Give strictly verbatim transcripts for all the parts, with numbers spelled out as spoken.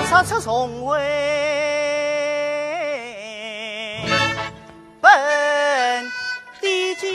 杀出重围奔帝京。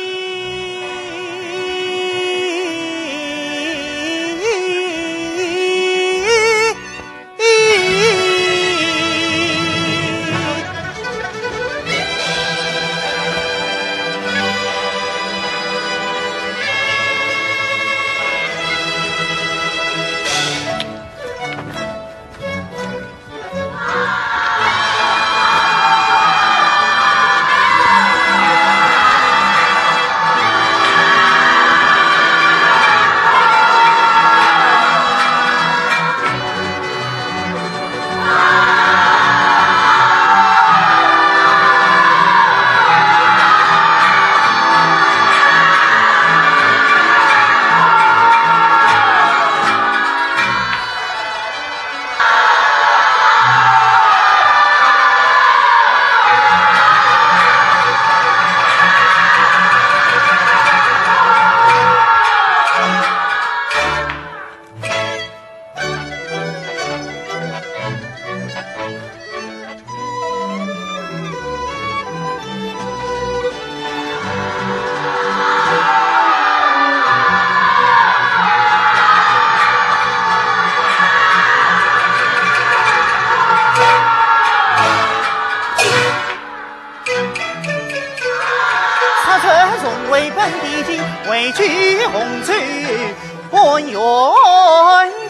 杀出重围奔帝京，为救洪州半边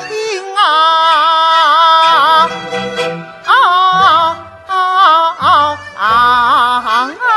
兵啊！啊啊啊啊啊！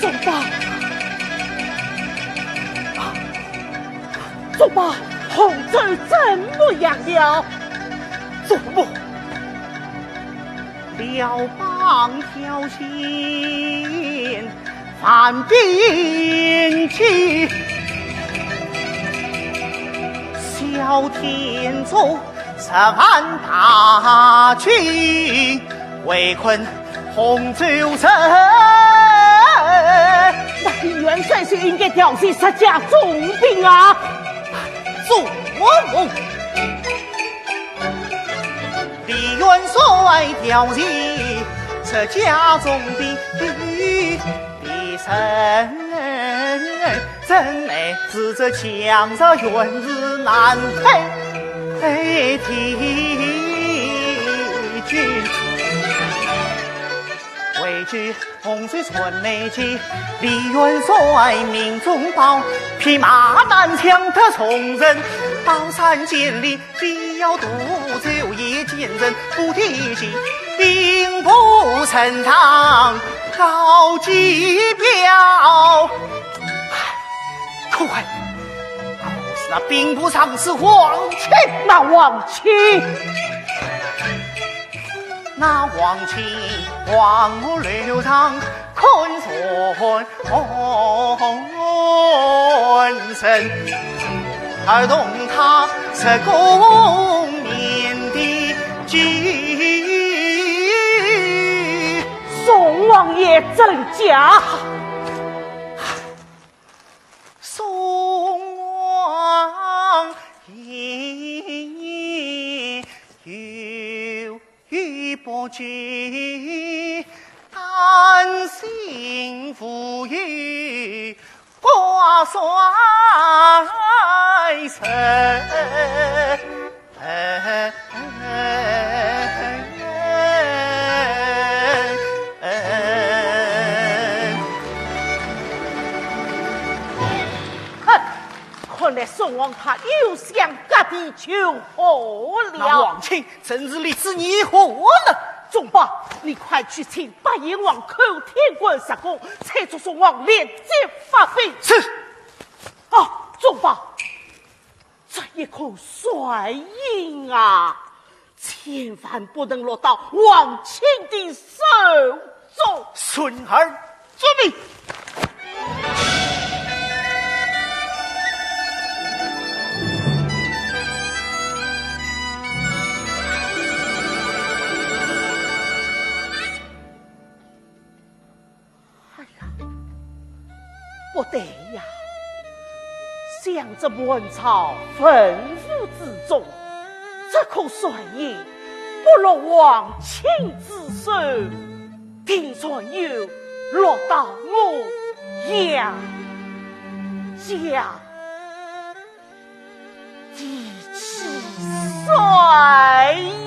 宗保，宗保，洪州怎么样了？宗保，辽邦挑chiến犯边境，萧天佐十万大军围困洪州城。那李元帅就应该调集十架重兵啊！做梦！李元帅调集十架重兵， 必胜。怎奈此次强弱原是难敌军。未知洪水传来急，李元帅命宗保，披马单枪得重任，刀山剑利 必要渡舟以进城，不提起兵部尚书高继彪。唉，可恨，可是那兵部尚书王钦。那王钦，那王钦，王母楼上 看船神，而同他是共眠的居。宋王爷，这人假。宋王爷有 与不知，但心无有挂帅神。哼，看来宋王他又想割地求和了。那王钦 真是立誓议和呢。宗保，你快去请八贤王寇天官入宫，催促宋王立即发兵。是。哦，宗保，这一颗帅印啊，千万不能落到王钦的手中。遵旨。遵命。 哎呀，不对呀！想这满朝文武之中，这颗帅印不落王钦之手，定然又落到我杨家。 第七帅印。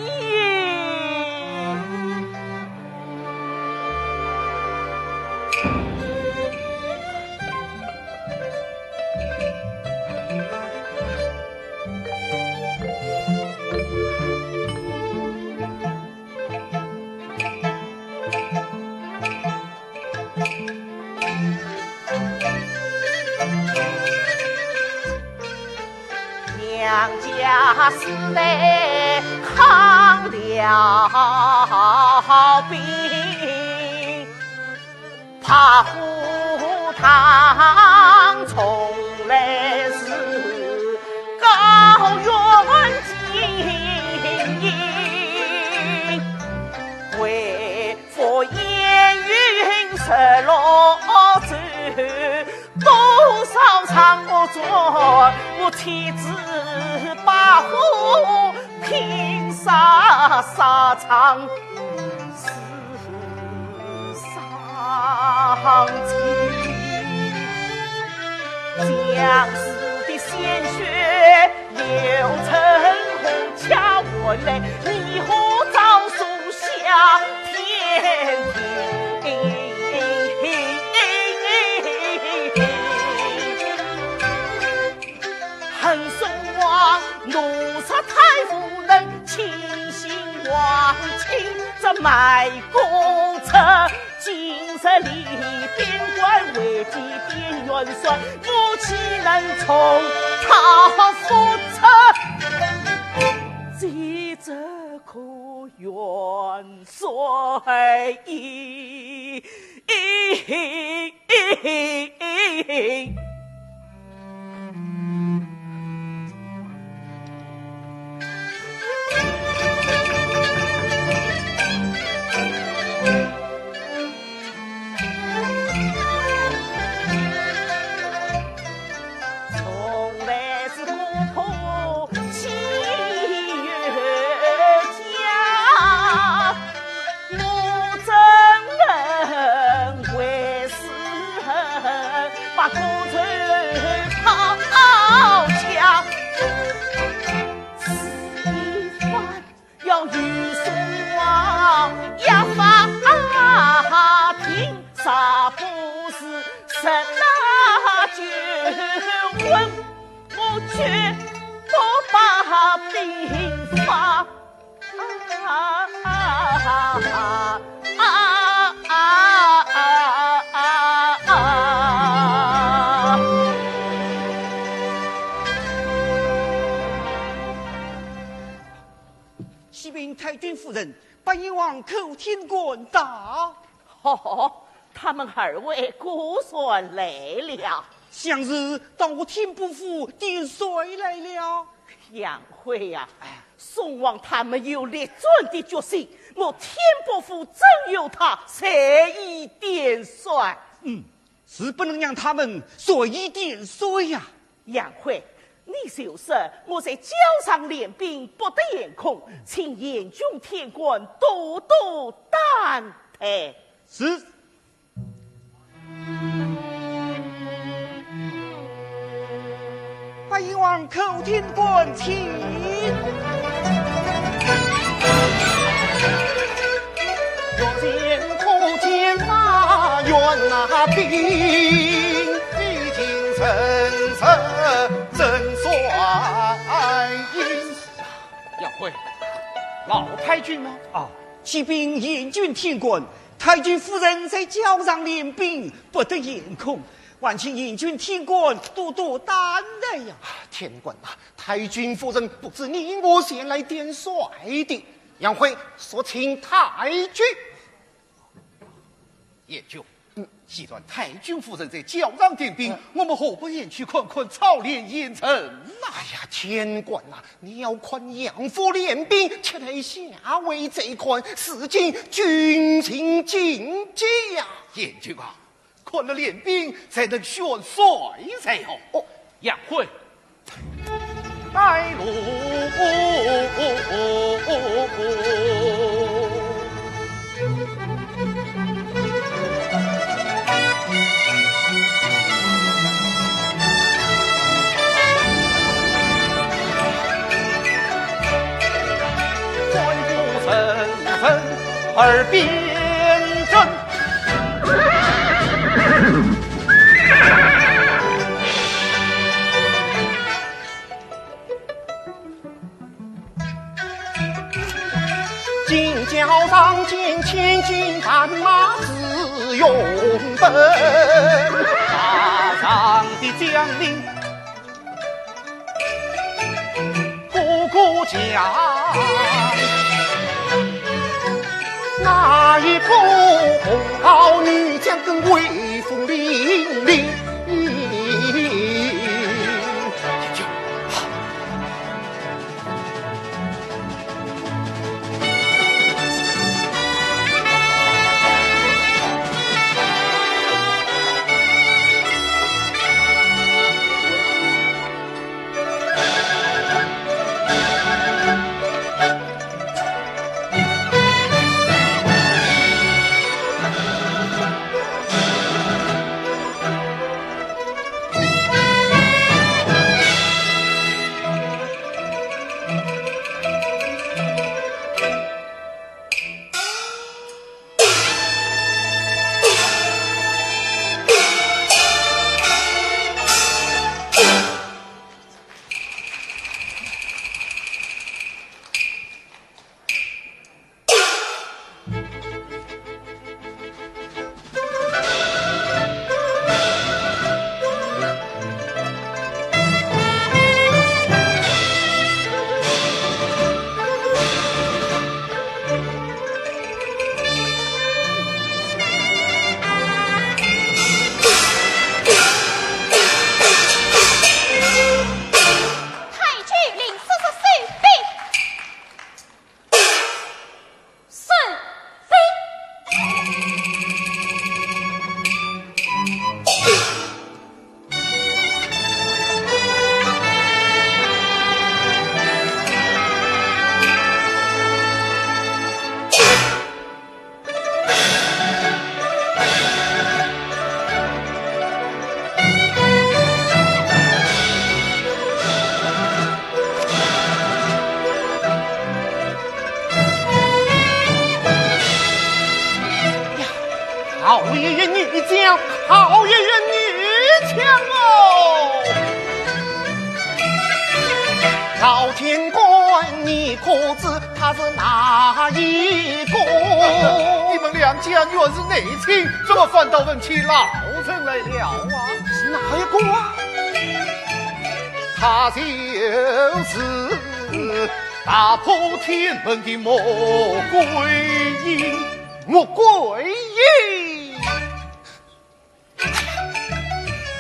娘家世代抗辽兵，白虎堂从来是高远经营。 为父烟云十六州，多少场恶战，我亲自把火拼杀沙场，死伤尽。将士的鲜血 流成河，恰换来你我早送下天庭。恨宋王，奴才太无能，轻信王钦这卖国贼，今日里边关既变元帅，我岂能从他复出？这可元帅矣。从来是国破亲冤家，我怎能为私恨，把国仇抛家？此一番 要与宋王一法庭，啥不是十拿九稳，我绝不把兵发。啊啊啊啊啊啊啊！启禀太君夫人， 八贤王、口天官到。哦，他们二位果然来了。想是到我天波府点帅来了。杨辉呀，哎。宋王他们有力战的决心，我天波府怎有他随意点帅？嗯，是不能让他们随意点帅呀。 杨辉，你就说我在校场练兵，不得闲空，请贤君、天官多多担待。是。八贤王、口天官，请。 杨辉，老太君呢？啊，启禀贤君、天官，太君夫人在校场练兵，不得闲空，还请贤君、天官多多担待呀。天官呐，太君夫人不知你我前来点帅的，杨辉速请太君。贤君，嗯。既然太君夫人在校场点兵，嗯。我们何不前去看看操练严阵呐？哎呀，天官呐，你要看杨辉练兵，却待下回再看，如今军情紧急呀。贤君啊， 看了练兵，才能选帅才好。哦，杨辉，带路。一员女将，好一员女将哦！老天官，你可知他是哪一个？你们两家原是内亲，怎么反倒问起老臣来了啊？是哪一个啊？他就是踏破天门的穆桂英。 穆桂英。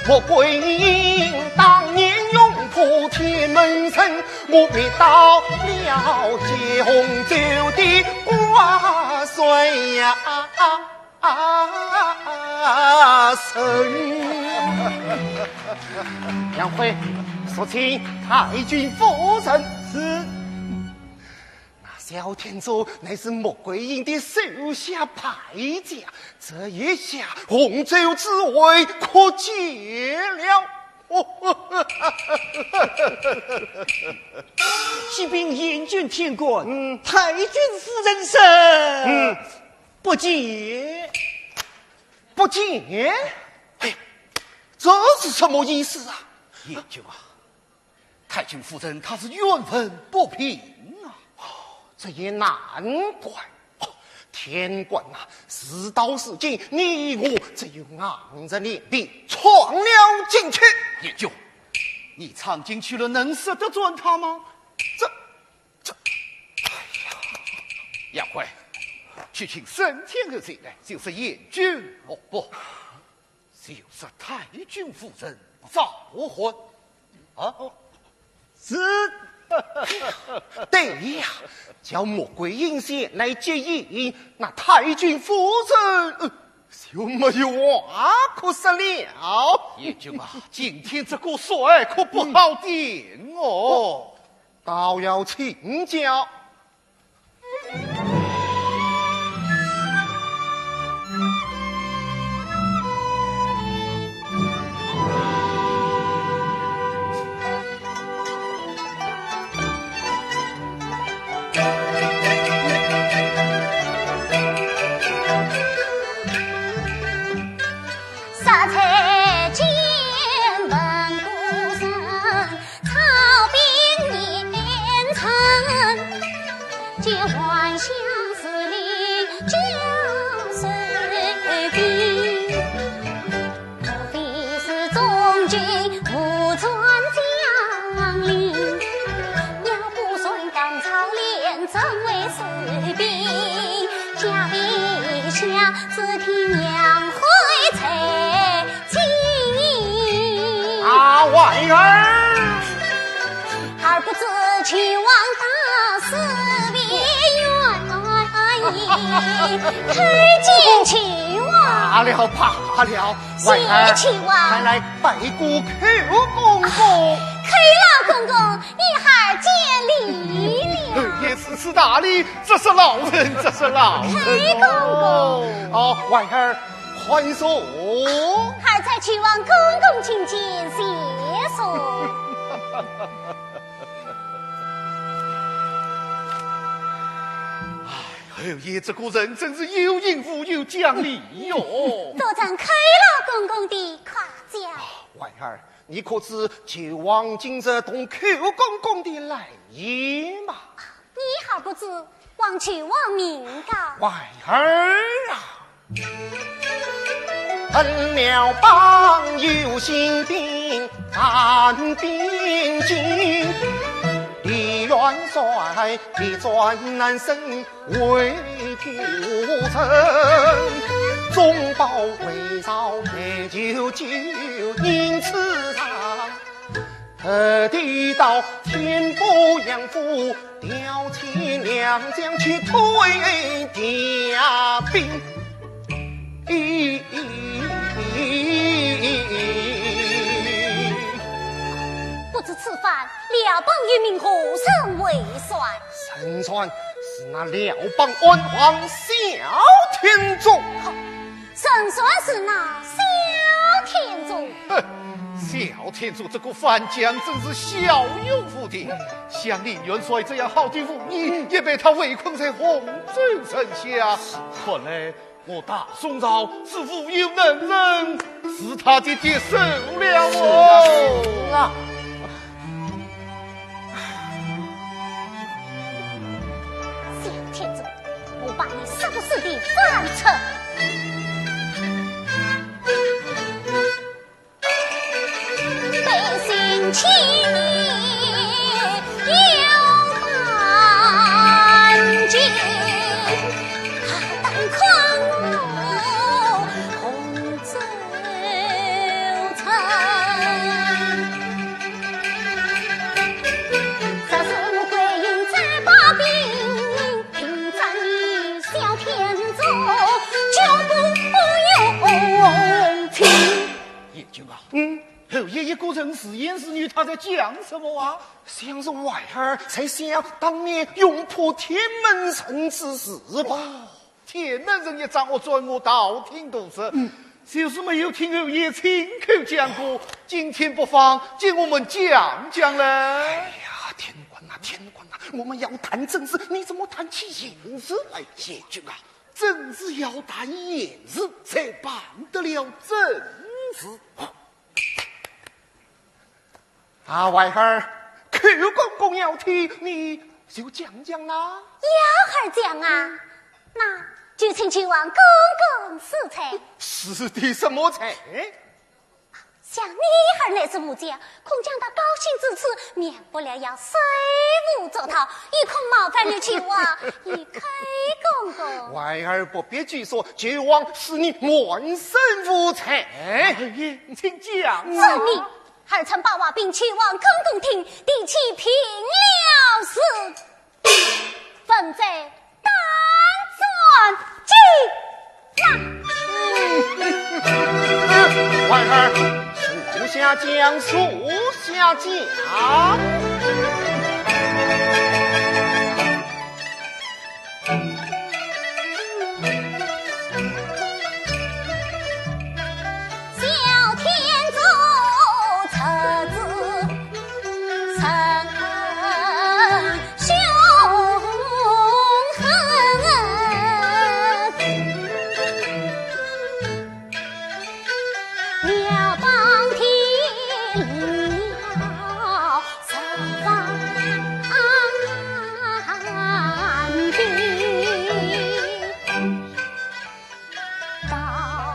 穆桂英当年勇破天门城，我觅到了解红州的挂帅呀，神。杨辉，速请太君夫人。是。 那萧天佐乃是穆桂英的手下败将，这一下洪州之围可解了。启禀贤君天官，嗯。太君夫人是，嗯。不见。不见？哎，这是什么意思啊？贤君啊， 太君夫人她是冤魂不平啊。哦，这也难怪。哦，天官呐，事到如今，你我只有硬着脸皮闯了进去。贤君，你闯进去了，能说得转她吗？这，这，哎呀，杨辉，去请沈天侯前来，就是贤君。哦，不，就是太君夫人召唤。啊？ 是。对呀，叫穆桂英前来接应，那太君夫人，呃，就没有话可说了。贤君啊，今天这个帅可不好定哦。嗯。倒要请教。 啊，婉儿！儿不知求王大师面，叩见求王。罢了，罢了，婉儿，谢求王。快来拜过叩公公。叩老公公，你儿见礼了。侯爷如此大礼，这是老臣，这是老臣。叩公公。哦，婉儿，宽坐。儿在求王公公觐见，谢坐。哎，侯爷这个人真是有影无有讲理哟。多谢叩老公公的夸奖。啊，婉儿， 你可知求王今日同叩公公的来意吗？你还不知，望求王明告。婉儿啊！本辽邦有新兵犯边境，李元帅李专南生 为孤臣，忠报回朝，内救救人之上。特地到天波杨府，调遣良将去退调兵。 不知此番辽邦有命何人为帅？人帅是那辽邦安王萧天佐。好，人帅是那萧天佐。哼，萧天佐这个反将真是骁勇无敌，像李元帅这样好的武艺，也被他围困在洪州城下。看来我大宋朝是无有能人，是他爹爹收了哦。是啊，是啊。小天佐，我把你杀不死的反贼。 背信弃义有半斤，他当看我洪州城。若是我归隐再把兵，凭着你小天佐，绝不用情。 贤君啊，嗯？侯爷一个人自言自语，他在讲什么啊？想是孩儿在想当年勇破天门阵之事吧。哦，天门阵一仗，我转我道听途说，嗯。就是没有听侯爷亲口讲过，今天不妨给我们讲讲嘞。哎呀，天官呐，天官呐，我们要谈政事，你怎么谈起闲事来？贤君啊， 政事要谈闲事，才办得了政事。啊，孩儿，舅公公要听，你就讲讲啦。要孩儿讲啊，那就请舅王公公赐菜。赐的什么菜？ 想你儿乃是武将，恐讲到高兴之处，免不了要手舞足蹈，又恐冒犯了舅王，与舅公公。孩儿不必拘束，舅王赐你满身无罪。哎，请讲。遵命，儿臣把话禀舅王公公听，提起平辽事。 问罪，打转京啦。孩儿，属下讲，属下讲。小天佐出自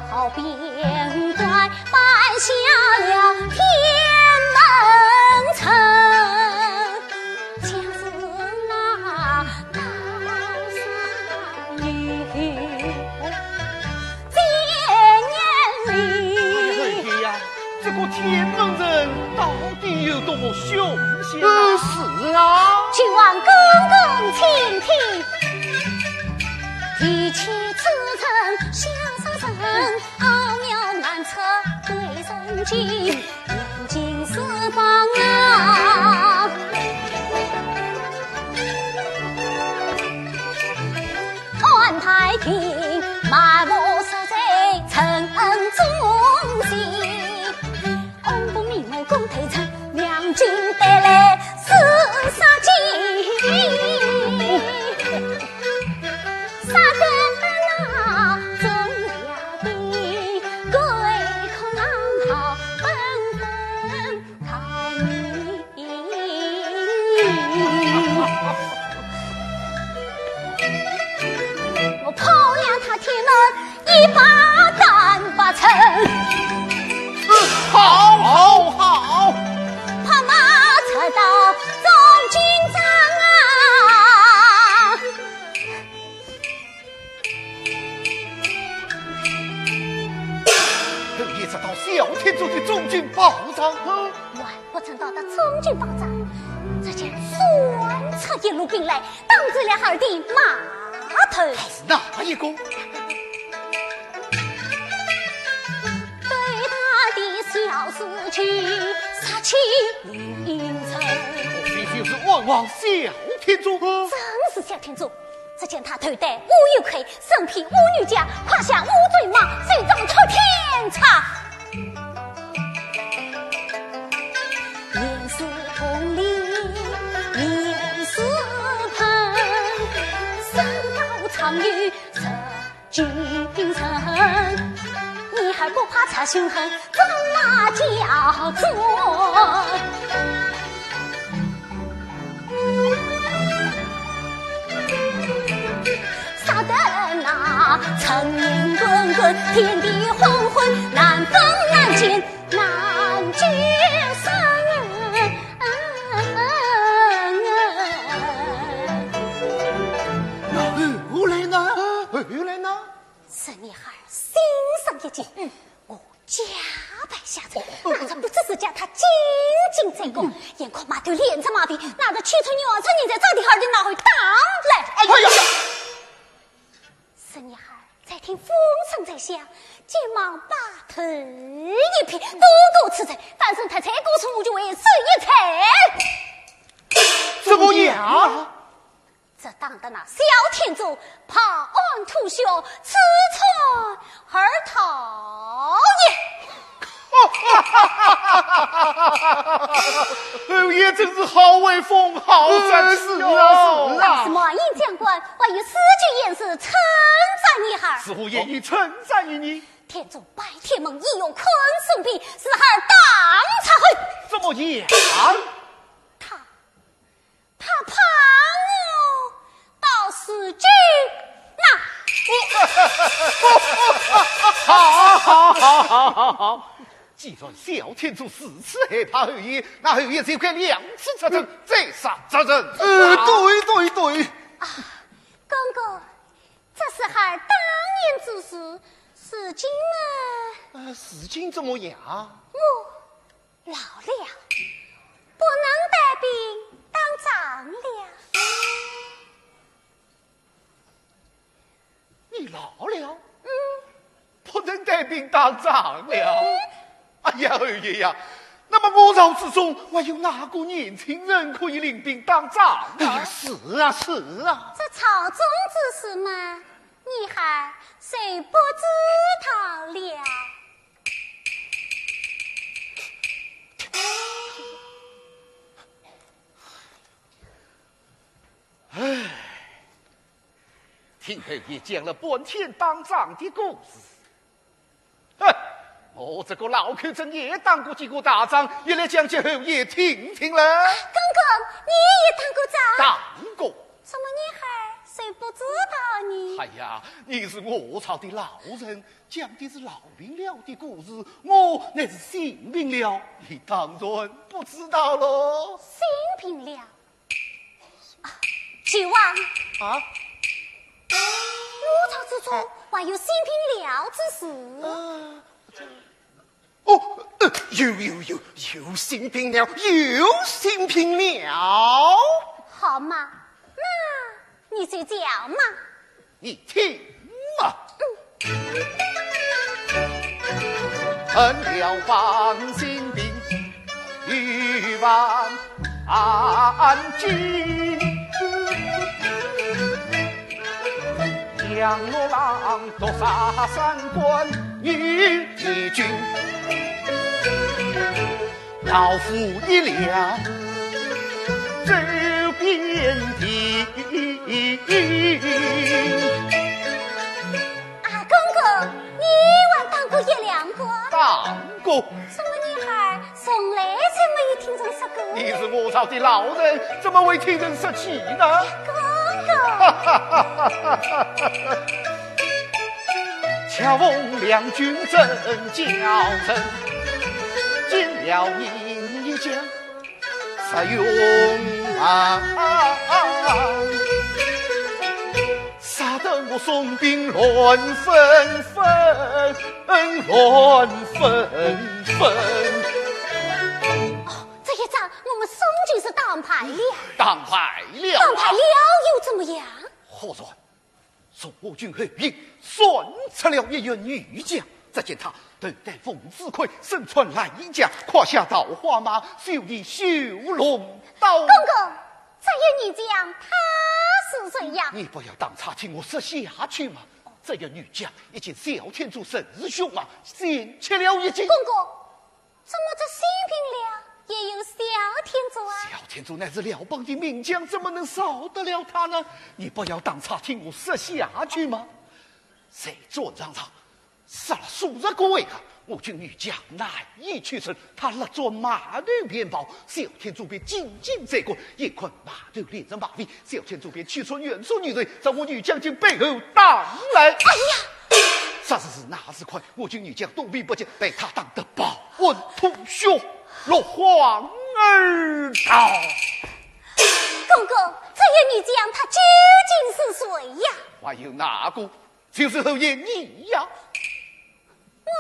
告边关，搬下了天门城。将士那刀山女见面礼。哎呀，这个天门城到底有多么凶险啊？呃，是啊。请王公公请听。提起此城，萧山城， 奥妙难测对人情，眼睛四方啊。安排定，埋伏设在城中心。 红布密谋攻头城，两军对垒厮杀尽。杀得那众家丁，鬼哭狼嚎纷纷逃命。我破了他天门， 一把单八成。好，好，好。拍马出到中军帐啊。侯爷，这道小天佐的中军报上，嗯。 还不曾到达中军报上，只见杀出一路兵来，挡住了儿的马头。他是哪一个？对他的小四去，杀气凌人。莫非就是安王小天佐？正是小天佐。 只见他头戴乌油盔，身披乌牛甲，胯下乌骓马，手掌托天叉。不怕賊心狠，怎么叫做？杀得那尘烟滚滚，天地黄昏，难分难解难解身。那后来呢？后来呢？ 十二孩儿心生一计，我假扮下贼，拿着不知是叫他进京做官，眼看卖头连着马屁，拿着七出二出人才，早点孩儿就拿回档来。哎呀！十二孩儿再听风声在响，急忙把头一撇，都督此罪，反正他才告诉我就为首一罪。怎么样？ 只当得那萧天佐拍案吐血，自杀而逃也。侯爷真是好威风，好胆气哟！那是满营将官，还有四句言词称赞你孩儿。是何言语称赞于你？天佐拜天门，意欲困孙膑，是孩儿当察后。怎么样？他 他怕我到如今呐。好好好好好好好！既然萧天佐如此害怕侯爷，那侯爷就该两次出征，斩杀贼人。呃，对对对。哥哥，这是孩儿当年之事，如今嘛……呃，如今怎么样？我 老了，不能带兵打仗了。你老了？嗯。不能带兵打仗了？嗯。哎呀，侯爷呀，那么我朝之中还有哪个年轻人可以领兵打仗呢？哎呀，是啊，是啊。这朝中之事嘛，你孩儿就不知道了。 唉，听侯爷讲了半天打仗的故事。哼，我这个老寇正也打过几个大仗，也来讲给侯爷听听了。哥哥，你也打过仗？打过。怎么你孩儿就不知道呢？哎呀，你是我朝的老臣， 讲的是老兵了的故事，我乃是新兵了，你当然不知道喽。新兵了？啊，舅王。啊？我朝之中还有新兵了之事？啊，这……哦，呃，有有有，有新兵了，有新兵了。好嘛，那 你就讲嘛。你听嘛。嗯。成了黄巾兵，御万金。杨六郎夺杀三关，女义军。 老夫一两周边地。啊，哥哥，你还打过一两关？打过。怎么你孩儿从来就没有听人说过？你是我朝的老臣，怎么会听人说起呢？哥哥。恰逢两军阵交阵， 进了你家实用啊，杀得我宋兵乱纷纷，乱纷纷。哦，这一仗我们宋军是打败了。打败了啊？打败了又怎么样？何然 从我军后营传出了一员女将，只见她头戴凤子盔，身穿蓝衣甲，胯下套花马，手提绣龙刀。公公，这员女将她是谁呀？你不要打岔，听我说下去嘛。这员女将已经萧天佐甚是凶啊，先吃了一惊。公公， 怎么这新兵了也有萧天佐啊？萧天佐乃是辽邦的名将，怎么能少得了他呢？你不要打岔，听我说下去嘛。在战场上，杀了数十个回合，我军女将难以取胜，她勒转马头便跑，萧天佐便紧紧追赶，眼看马头连着马尾，萧天佐便取出袁术女人，朝我女将军背后打来。哎呀！啥时是那时快，我军女将躲避不及，被他打得抱鞍吐血，落荒而逃。公公，这位女将她究竟是谁呀？还有哪个？ 就是侯爷你呀。我？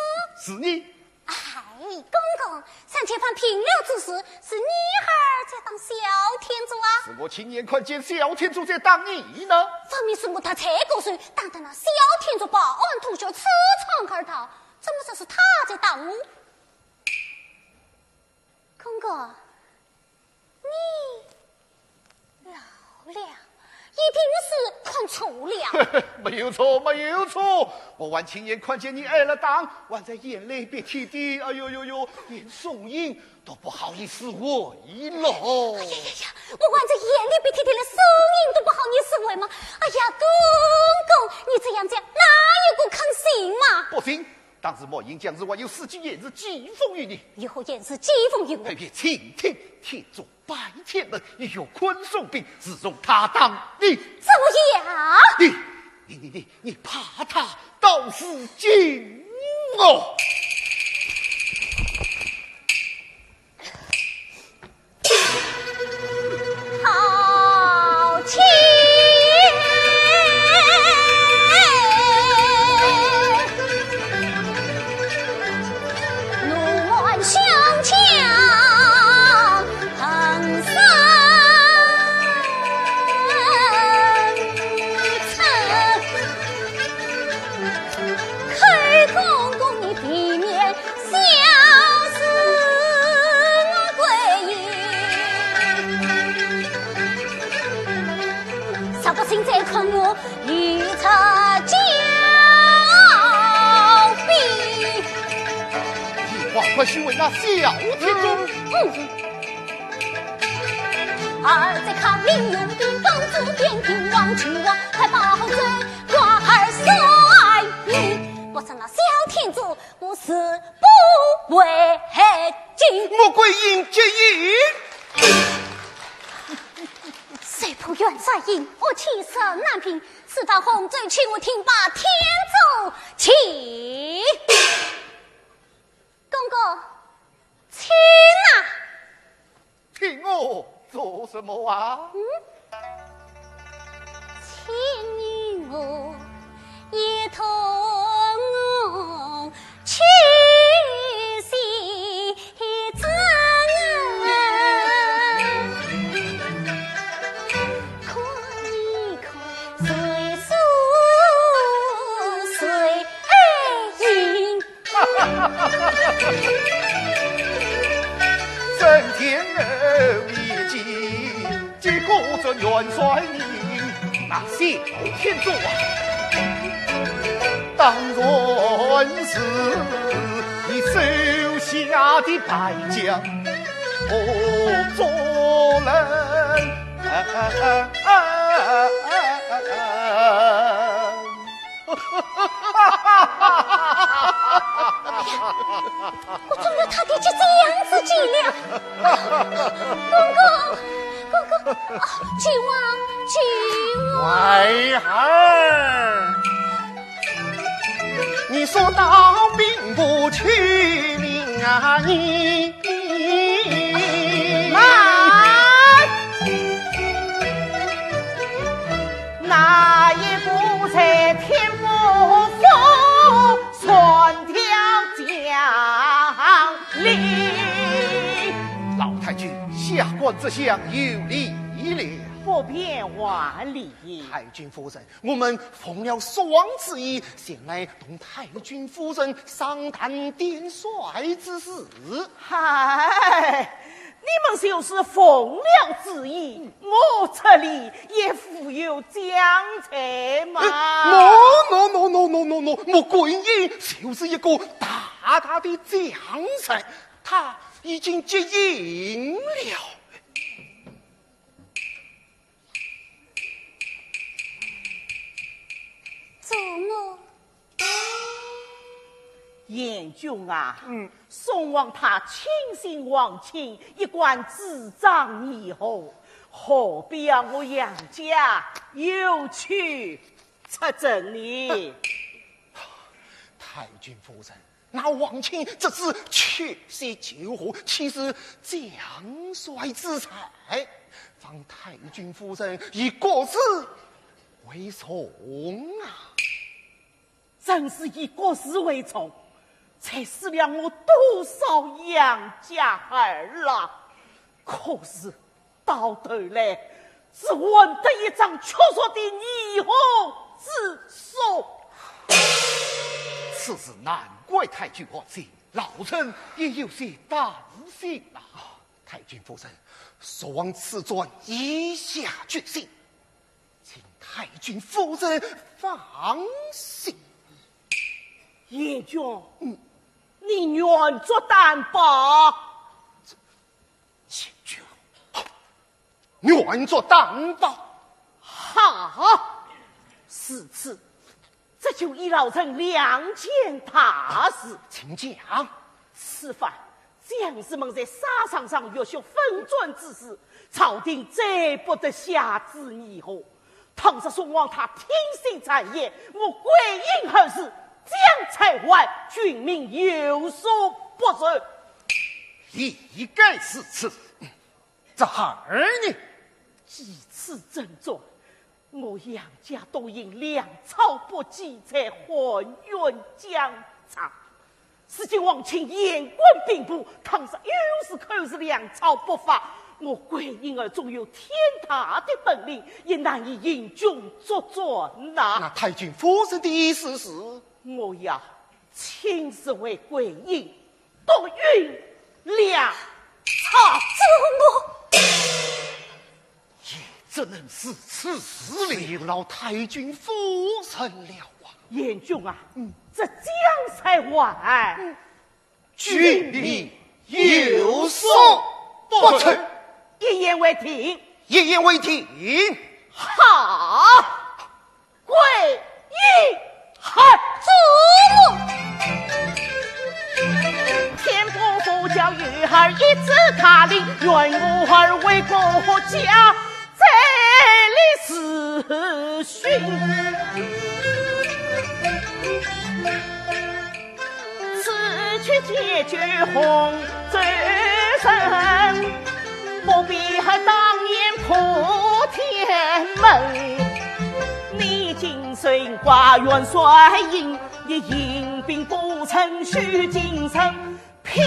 是你。哎，公公，上前方平辽之时，是你儿在打萧天佐啊？是我亲眼看见萧天佐在打你呢。分明是我搭才过手，打得那萧天佐抱鞍吐血，刺窗而逃，怎么说是他在打我？公公， 你老了，一定是看错了。没有错，没有错，我还亲眼看见你挨了打，还在眼泪鼻涕的，哎呦呦呦，连声音都不好意思回了。哎呀呀呀，我还在眼泪鼻涕的了，声音都不好意思回吗？哎呀，公公，你这样讲，哪有个肯信嘛？不信，当时莫言将士还有四句言辞讥讽于你。有何言辞讥讽于我？哎，请听，天佐 白天门，一月昆送兵，自从他打你，怎么样？你，你，你，你，你怕他到如今哦。好气！怒满胸腔，横生恨。口公公你避免笑死我归阴。 若不信再看我一出脚臂。你还不许为那小天中。嗯。儿在卡林用兵，帮助边庭王去王，快把后追挂二三名。不成那萧天佐，我誓不为进。穆桂英接应。 谁破袁帅营，我欺山难平，此番洪州去，我定把天诛去。公公，请啊！请我做什么啊？嗯？请你我一同去西征。 看一看谁输谁赢。真天后一计，结果这元帅你那小天佐啊，当然是你手下的败将。 哦，做人。哎呀，我中了他的计，这样子计了。公公，公公，啊，救我，救我！孩儿。 你说道兵部去命啊你。慢！哪一步在天不服，算条将令。老太君，下官这厢有礼了。不便还礼。太君夫人， 我们奉了宋王之意，前来同太君夫人商谈点帅之事。嗨，你们就是奉了旨意，我这里也无有将才嘛。哎，no, no, no, no, no, no, no, 穆桂英就是一个大大的将才，他已经接应了。 做我贤君啊，嗯。宋王他亲信王钦，一贯主张议和，何必要我杨家又去出征呢？太君夫人，那王钦这次去西求和，岂是将帅之才？望太君夫人以国事为重啊！ 真是以国事为重，才死了我多少杨家儿郎，可是到头来只换得一张屈辱的议和之书。此事难怪太君寒心，老臣也有些担心啊。太君夫人，宋王此转已下决心， 请太君夫人放心。贤君，嗯。你愿作担保？贤君，愿作担保。好，如此，这就依老臣两件大事。请讲。此番 将士们在沙场上浴血奋战之时，朝廷再不得下旨议和。倘若宋王他听信谗言，我桂英何事将才还，君命有所不受。理该如此。这孩儿呢？几次征战， 我杨家都因粮草不济才含冤疆场。如今王钦言官兵部，倘若又是口是粮草不发，我桂英儿纵有天大的本领，也难以引军作战呐。那太君夫人的意思是？我要亲自为桂英 督运粮草。啊，主母！也只能如此是了。只有劳太君夫人了啊。贤君啊，嗯。这将才还，嗯。君命有所不受。一言为定。一言为定。好。 桂英儿。主母。天不负教育儿一子大林，愿我儿为国家再立世勋。 此去解救洪州城，不比儿当年破天门。你今身挂元帅印，你引兵不成须进城，拼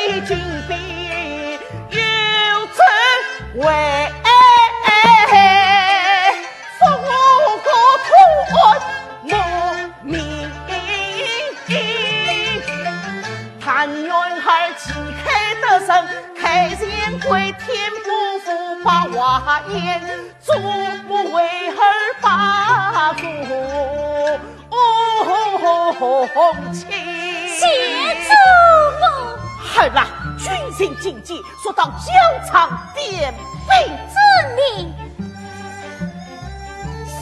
命进兵，有这为复国图安 我命。但愿儿旗开得胜，开前跪天不负百花年，主母为儿把个红旗。谢主母。儿啊，军情紧急，速到疆场点兵。遵命。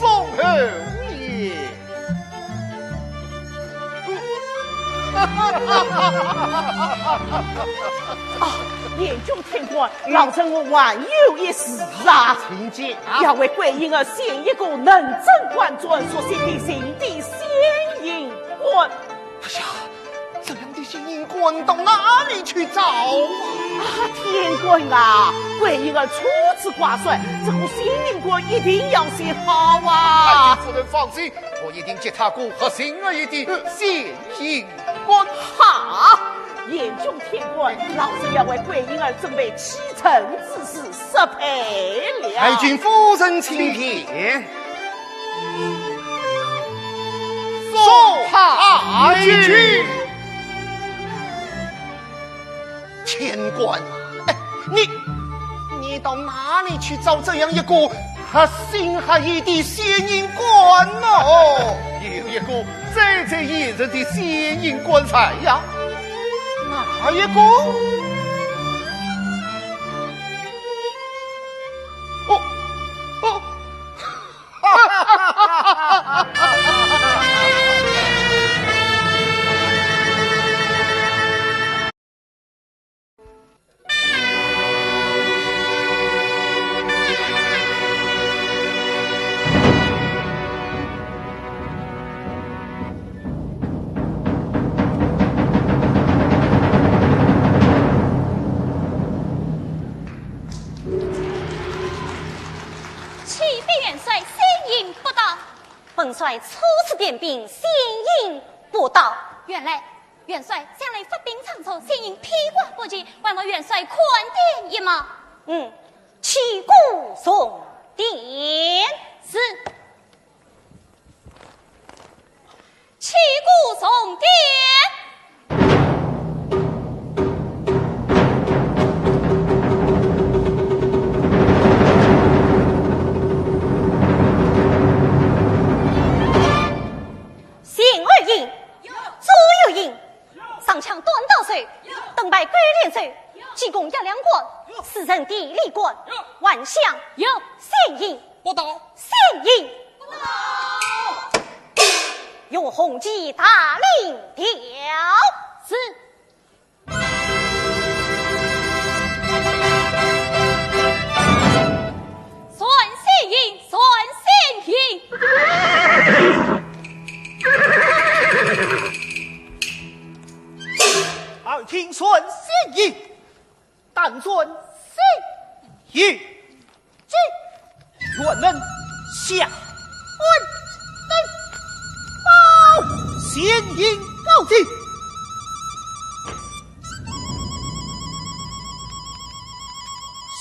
宋侯爷。啊，贤君天官，嗯。老臣我还有一事啊。请讲。要为桂英儿选一个能征惯战、熟悉敌情的先行官。哎呀， 这样的先行官到哪里去找啊？啊，天官啊，桂英儿初次挂帅，这个先行官一定要选好啊。太君夫人放心，我一定给她个合心意的先行官。好，贤君天官，老臣要为桂英儿准备启程之事，失陪了。太君夫人请便。 送太君。天官啊，哎，你，你到哪里去找这样一个合心合意的先行官呢？有一个最最现实的先行官在呀。哪一个？哦，哦，帅初次点兵，先行不到。原来，元帅向来发兵仓促，先行披挂不及，还望元帅宽点一马。嗯，旗鼓重点。是。旗鼓重点。 前二营，左右营，上抢短道手，盾牌勾连手，记功押粮官，四人地理官，还乡，有。先行，不到。先行，不到。用红旗大领调。是。传先行，传先行。耳听传先行，但传先行。 进。辕门下官登报，先行告急。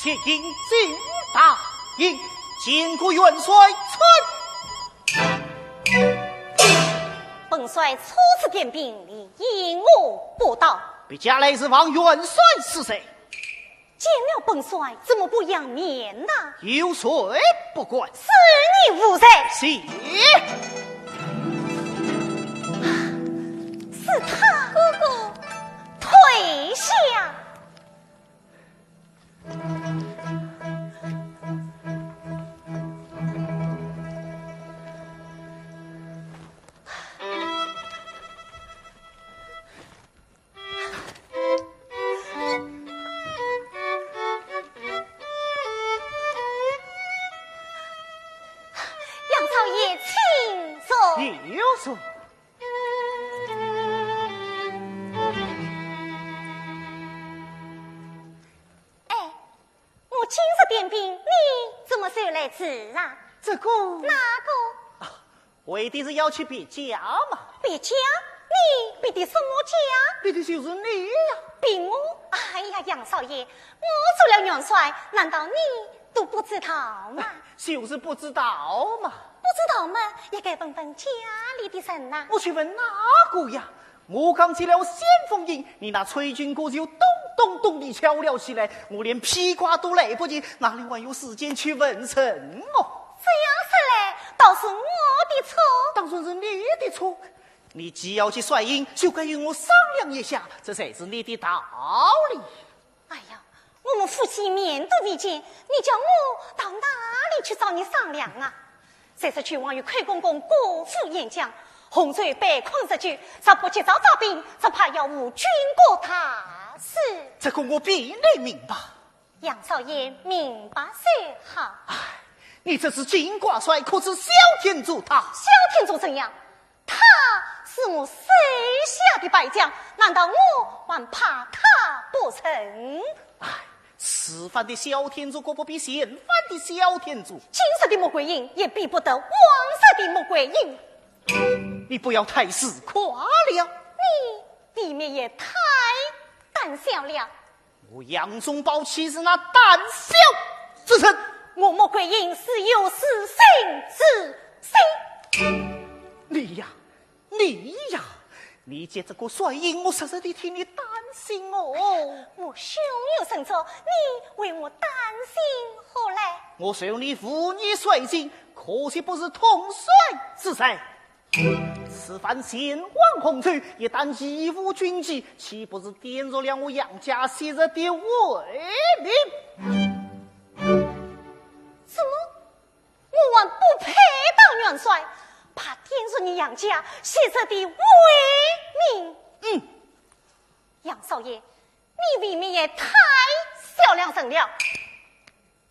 先行进大营，见过元帅。参。本帅初次点兵，理应我不到。别驾来迟望元帅是谁？ 见了本帅，怎么不扬面呐？有谁不敢？是你无才。是。是他。哥哥，退下。 杨少爷，请坐。有座。哎，我今日点兵，你怎么收来迟啊？这个，那个？啊， 为的是要去别驾嘛。别驾？你别的什么驾？别的就是你呀。别我？哎呀，杨少爷，我做了元帅，难道你都不知道吗？就是不知道嘛。不知道嘛，也该问问家里的人呐。我去问哪个呀？我刚接了先锋印，你那催军鼓就咚咚咚地敲了起来，我连披挂都来不及，哪里还有时间去问人哦？这样说来，倒是我的错。当然是你的错。你既要去率营，就该与我商量一下，这才是你的道理。哎呀，我们夫妻面都未见，你叫我到哪里去找你商量啊？再说君王与寇公公各赴边疆，洪水被困日久，若不及早招兵，只怕要误军国大事。这个我比你明白。 杨少爷明白就好。哎，你这是金挂帅，可知萧天佐他？萧天佐怎样？他是我手下的败将，难道我还怕他不成？哎，此番的萧天佐可不比前番的萧天佐。今日的穆桂英也比不得往日的穆桂英。你不要太自夸了。你未免也太胆小了。 我杨宗保岂是那胆小之人？我穆桂英是有自信之身。你呀，你呀，你接这个帅印，我实实地替你担心哦。我胸有成竹，你为我担心何来？我受你父女帅印，可惜不是同帅之才。 此番前往洪州，一旦一无军机，岂不是玷辱了我杨家昔日的威名？怎么？我还不配当元帅，怕玷辱你杨家昔日的威名？嗯。杨少爷，你未免也太小量人了。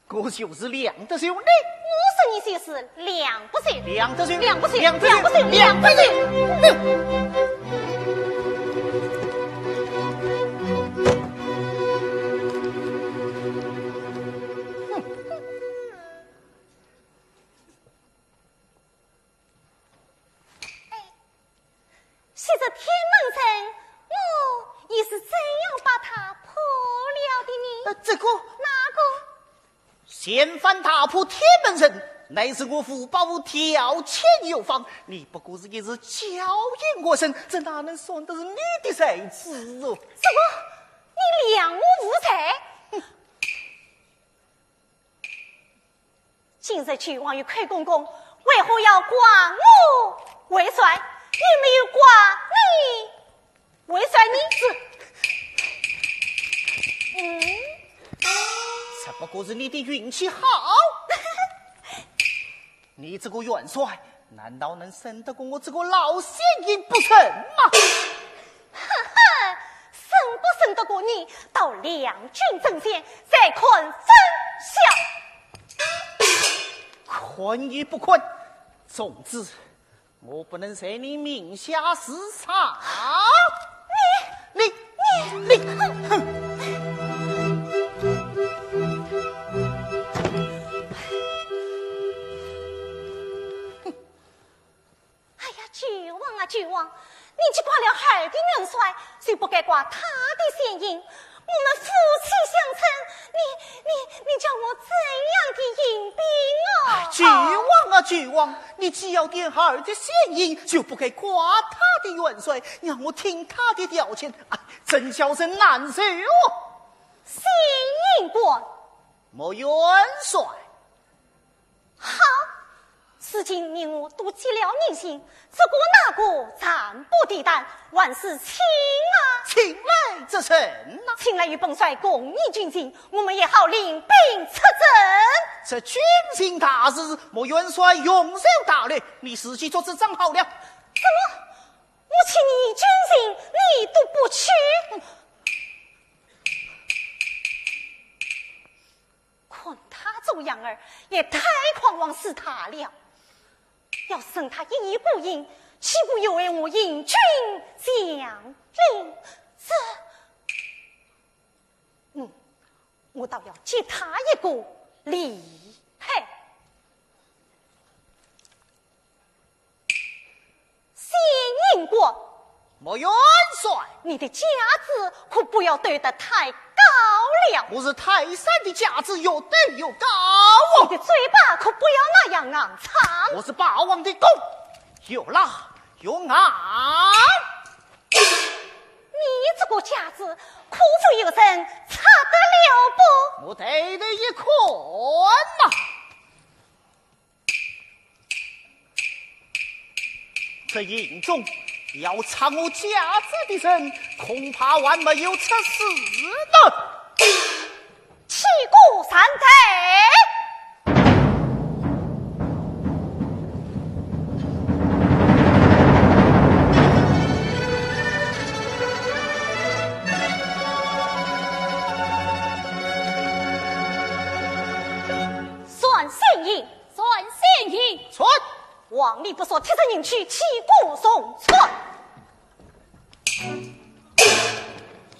我就是量得小你。我说你就是量不小。量得小，量不小，量得小，量不小，量不小。量不小。我也是这样把它破了的呢。呃，这个，哪个？掀翻大破天门阵，乃是我吴伯父调遣有方，你不过是一时巧言过身，这哪能算得是你的才智哦？什么？你量我无才？哼！ 今日九王与寇公公为何要挂我为帅，也没有挂你为帅呢？是，嗯，只不过是你的运气好。你这个元帅，难道能胜得过我这个老先行不成吗？ 哼哼，胜不胜得过你，到两军阵前再看分晓。看与不看，总之，我不能随你名下私藏。你，你，你，你，哼！ 哎呀，九王啊，九王，你既挂了儿的元帅，就不该挂他的先行。我们夫妻相称，你，你，你叫我怎样的应兵啊？哎，九王啊，九王，你既要点儿的先行，就不该挂他的元帅，让我听他的调遣，哎，真叫人难受哦。先行官。莫元帅。 好，如今你我都结了人情，这个那个暂不提谈，还是请啊。请来则甚呐？请来与本帅共议军情，我们也好领兵出征。这军情大事，莫元帅用手打略，你自己做主张好了。怎么？我请你军情，你都不去？ 看他这样儿，也太狂妄自大了。要是他一意孤行，岂不有违我引军将令？这，嗯，我倒要揭他一个厉害。 先行官。莫元帅。你的架子可不要堆得太高了。我是泰山的架子，越堆越高哦。你的嘴巴可不要那样硬撑。我是霸王的弓，越拉越硬。你这个架子，可否有人拆得了不？我对你一看呐。 这营中要拆我架子的人，恐怕还没有出世呢。起鼓三代。算先行。 算先行。传。王礼不说，铁证人去，起鼓重传。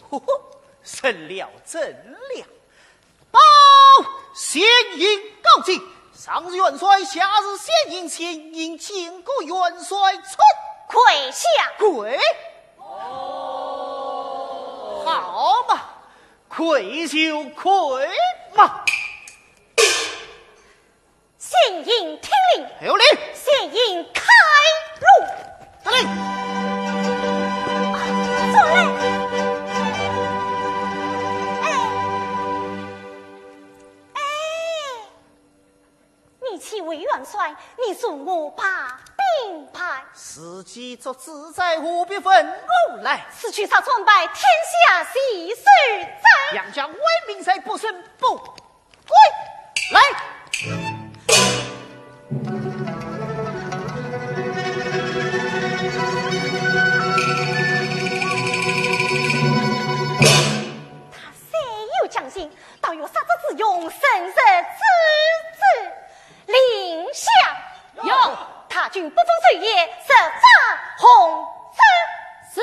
呵呵，认了，认了。报，先行告急，上是元帅，下是先行，先行见过元帅，传。跪下。跪？好嘛，跪就跪嘛。 先行听令。有令。先行开路。得令。啊，转来。哎，哎，你既为元帅，你助我把兵败。自己做主宰，何必问我来？此去杀战败，天下谁受责？杨家威名在，不胜不 归来。他虽有将心，倒有杀贼之勇，胜日之志。令下。有。 大军不分昼夜，直扎洪州。是。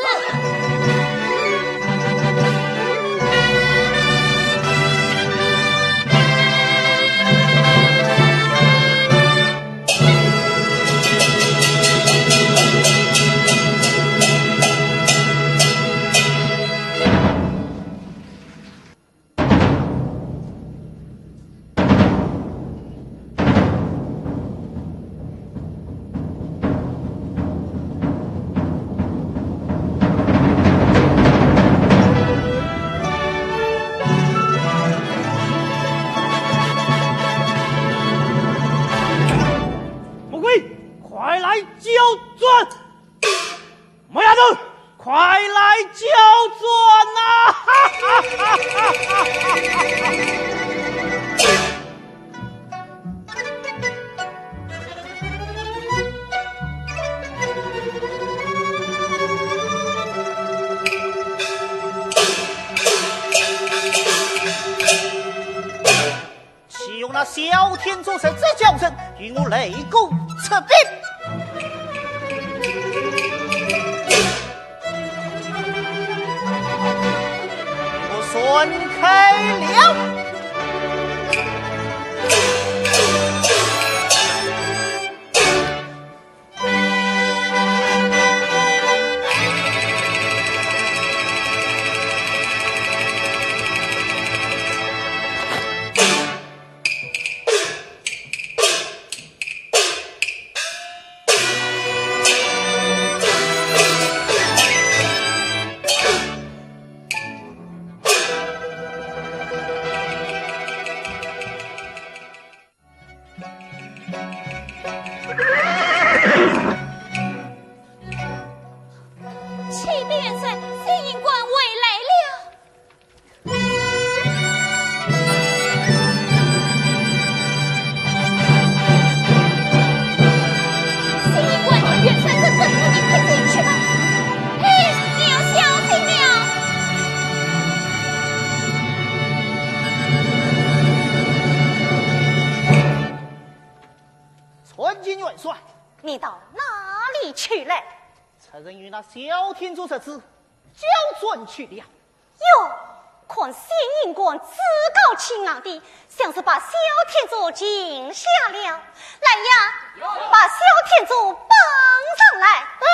萧天佐十指交成，与我擂鼓出兵。我闪开了。启禀元帅，宣印官回来了。宣印官，元帅正等着你，快进去吧。嘿，你要小心了。参见元帅。你到哪里去了？ 此人与那萧天佐十指交转去了。哟，看宣印官趾高气昂的，像是把萧天佐擒下了。来呀，把萧天佐绑上来。啊，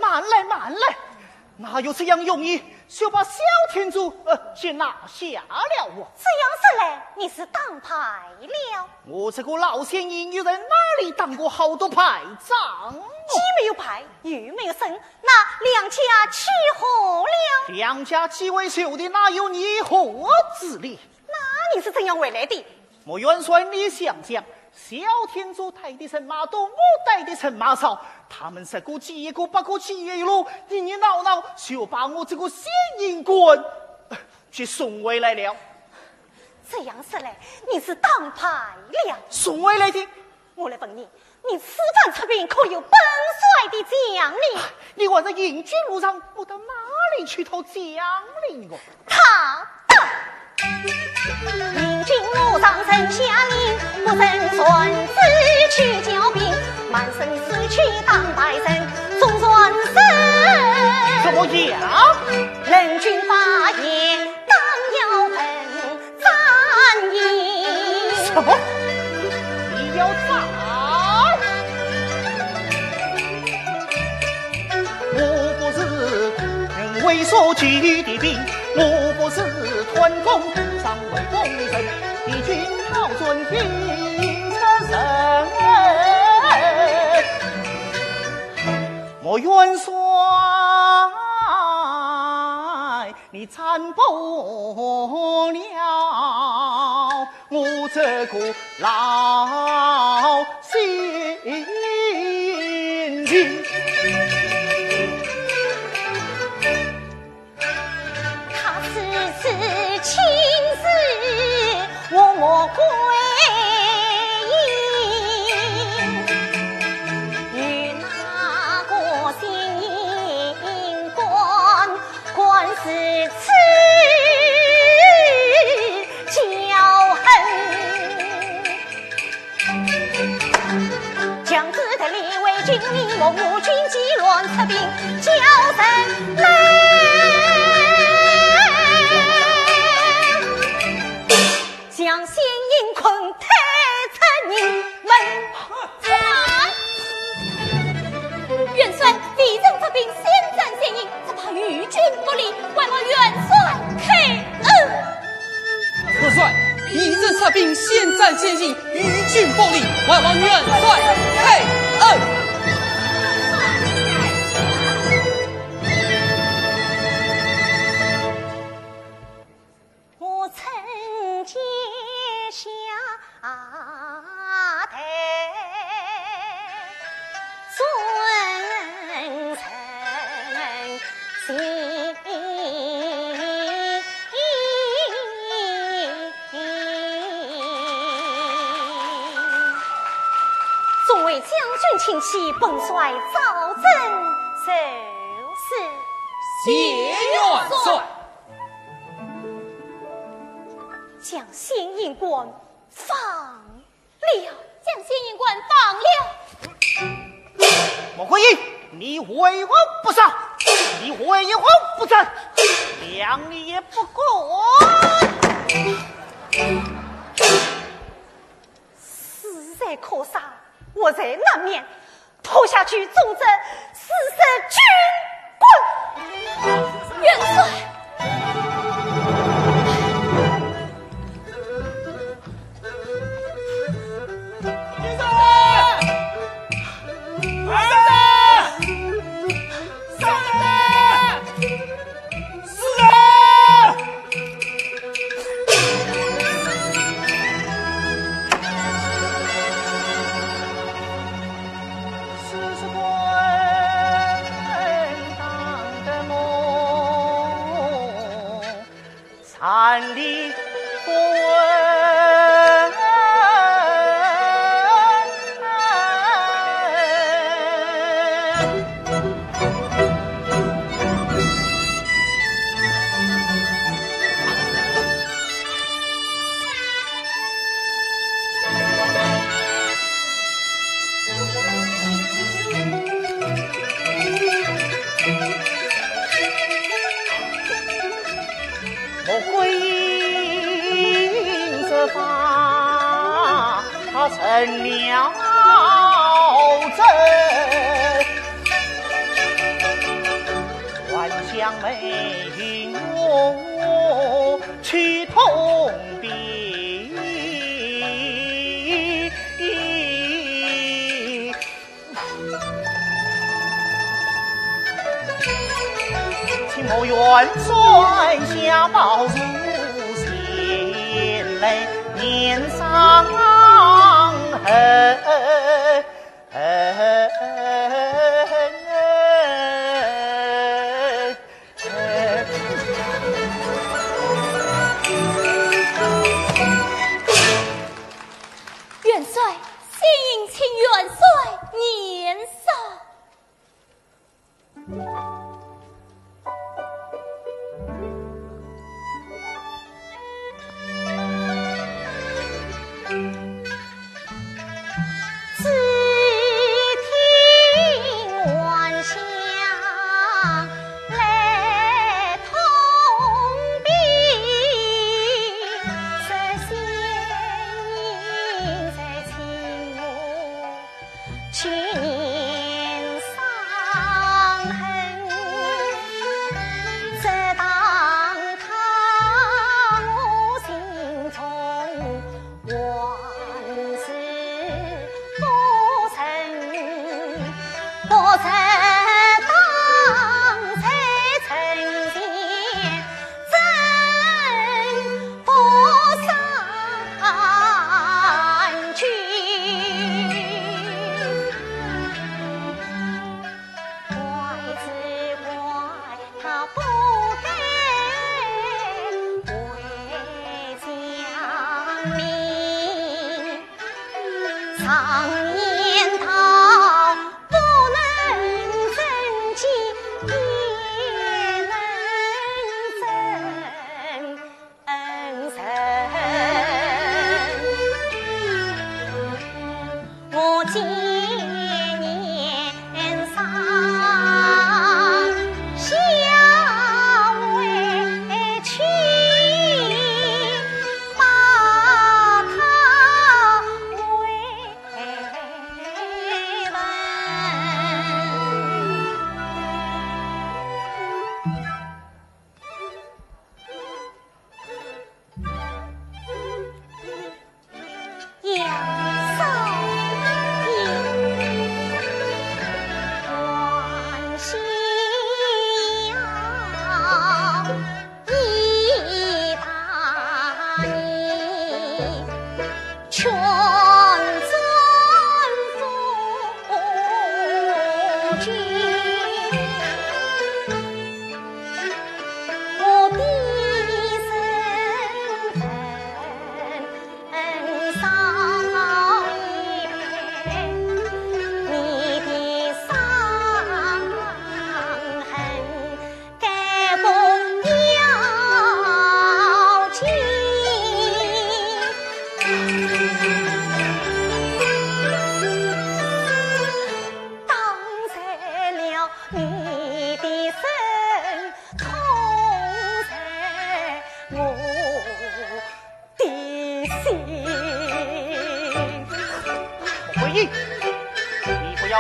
慢来，慢来，哪有这样容易就把萧天佐，呃，给拿下了啊？这样说来，你是打牌了？我这个老宣印，又在哪里打过好多牌仗？既没有牌，又没有胜， 那两家契和了？两家既未休的，哪有议和之理？那你是怎样回来的？莫元帅，你想想，萧天佐带的人马多，我带的人马少，他们十个计一个，八个计一路，热热闹闹，就把我这个宣印官，呃，给送回来了。这样说来，你是打牌了？送回来的。 我来问你，你此番出兵可有本帅的将令？你还在行军路上，我到哪里去讨将令哦？他到。行军路上人家令，不曾传旨去交兵，满身是气打牌人，总算是怎么样？人军发言，当要问 战役。什么？你要打？我不是为所举的兵，我不是断功，尚未功成，已经讨转兵的人。莫元帅， 你参不了我这个老宣印。他此次亲自我莫归隐，与那个宣印官 官司此交恨。将子弹立为军令，我母军既乱，出兵交人来。将宣印困退出营门。 元帅，未曾出兵，先斩宣印，只怕于军不利，还望元帅开恩。元帅，未曾出兵，先斩宣印，于军不利，还望元帅开恩。我曾结下对尊人情。众位将军请起，本帅赵正受死。谢元帅。 将宣印官放你要将仙人官放了。穆桂英，你为何不杀？你为何不斩？谅你也不敢。死罪可赦，活罪难免。拖下去，重治四省军棍。元帅。穆桂英这话，她成了真，还将美云我去通禀。 请穆元帅下报如前来，年伤痕。元帅，先行请元帅验伤。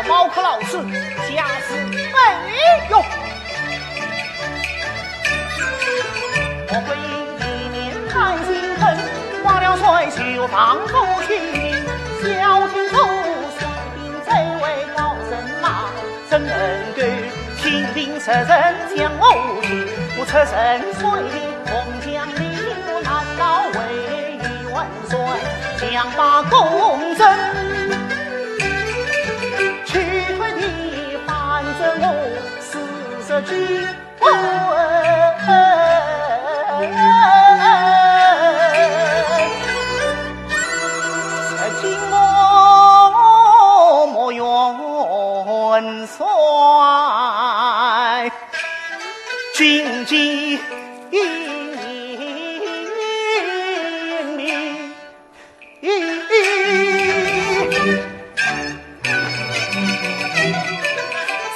包括老师，家事没有。我归一面看心疼，忘了衰朽望夫去，小青楼，小兵在外高声骂，怎能够听凭俗人讲我情？我出身水平，红墙里我难道为一碗 算，想把公正去退的，反正我四十几岁，如今我莫怨算，今天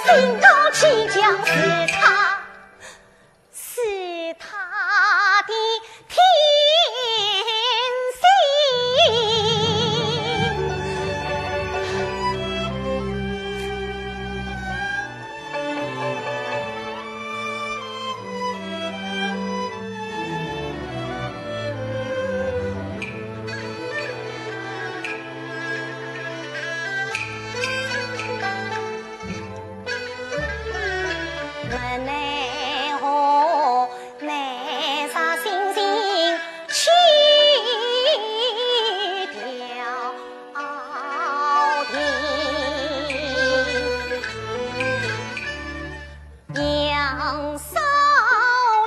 心高气傲是他，是他的天性。 我奈何奈啥心情去调停。杨少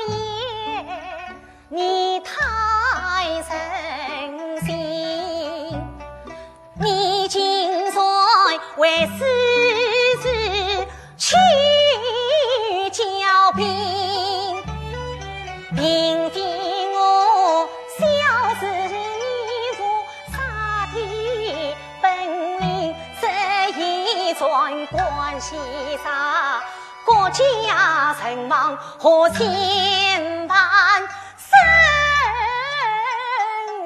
爷，你太任性， 你竟然为私事去交兵，并非我小事，你无啥的本领，这一桩关系啥，国家存亡和千万 胜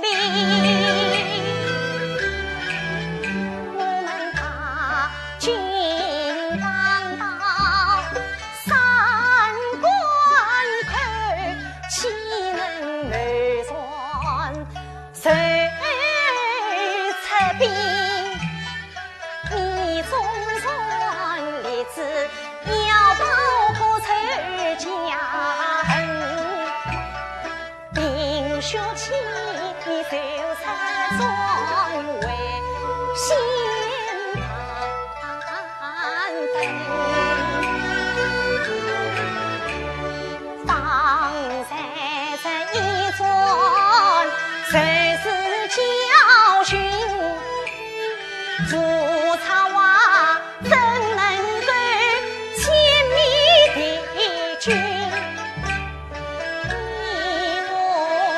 利。我们大军当道，三关口，岂能乱船受出兵？ 你纵然立志要报国仇家恨，冰雪清，你就出战为先判分。 方才这一战，谁是教训？曹操啊，怎能够轻敌的军？你我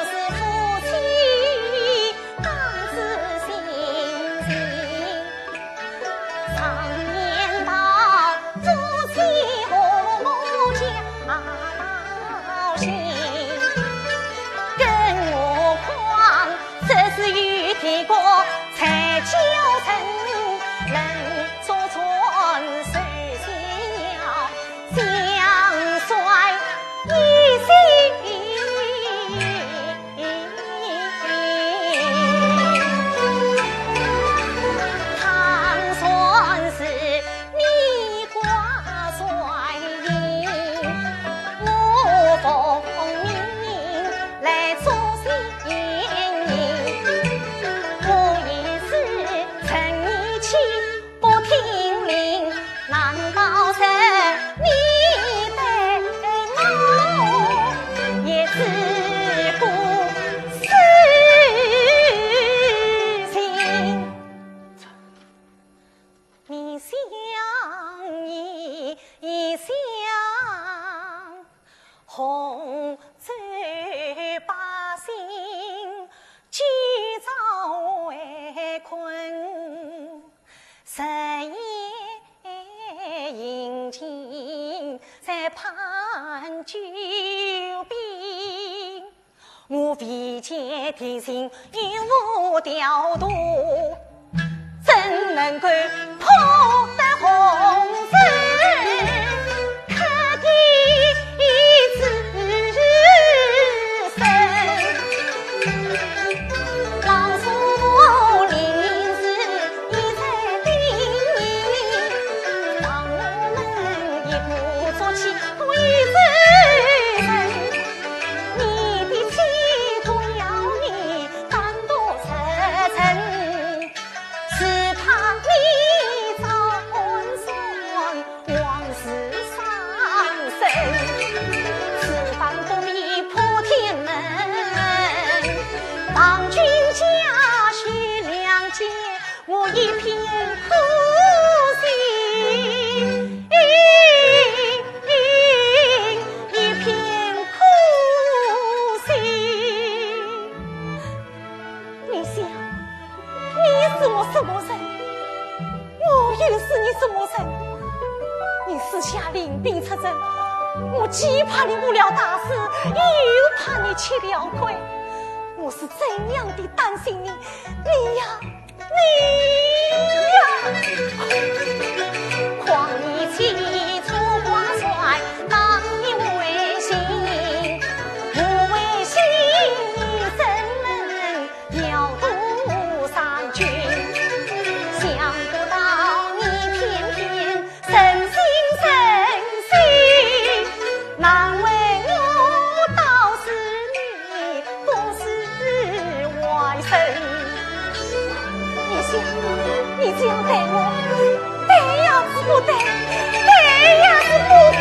是夫妻，当知心情。 常言道，夫妻和睦家道兴。更何况这是与敌国才交阵，能作战首先要将帅以信。 倘算是你挂帅印，我奉命来做先人。我也是趁你去 不听令，难道是你对我也只顾私情？你想一想， 洪州百姓今朝还困，日夜殷勤在盼救兵。我未见敌情有无调度，怎能够破得怕你误了大事，又怕你吃了亏，我是怎样的担心你，你呀，你呀！你想，你这样待我，对也是不对，对也是不对。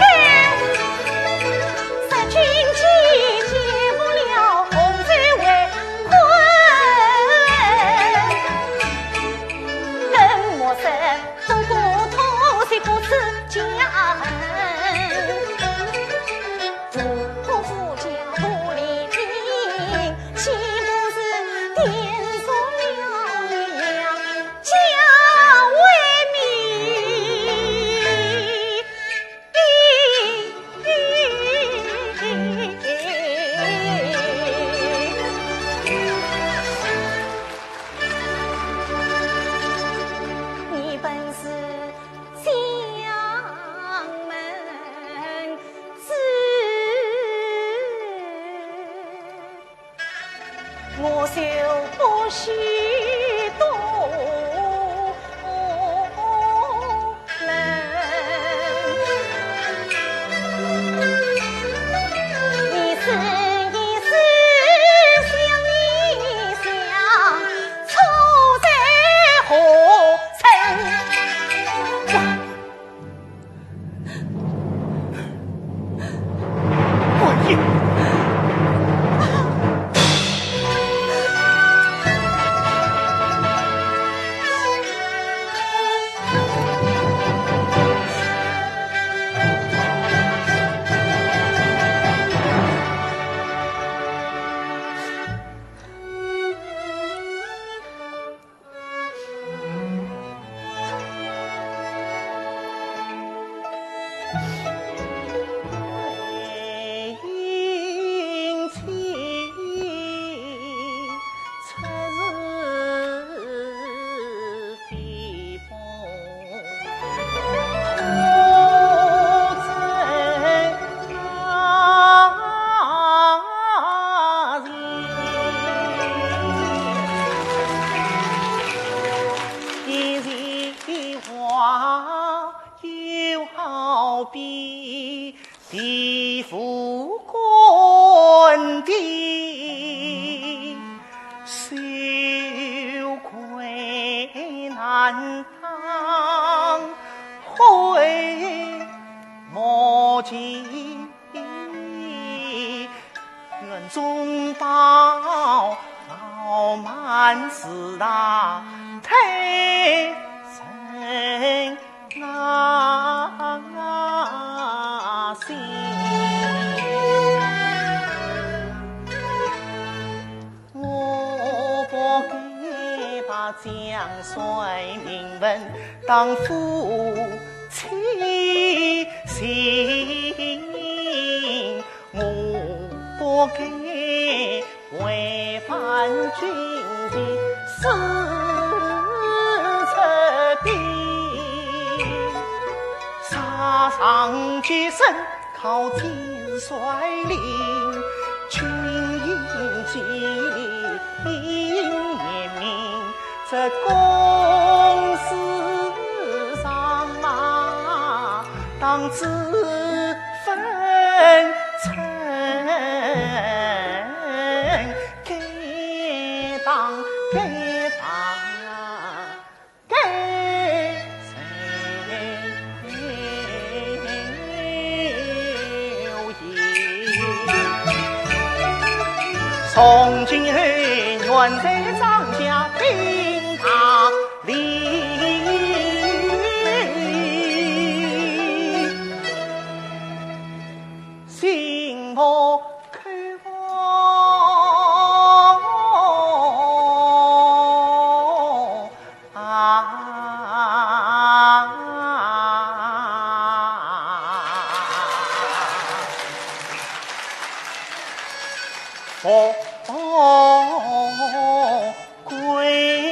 哦，哦，归。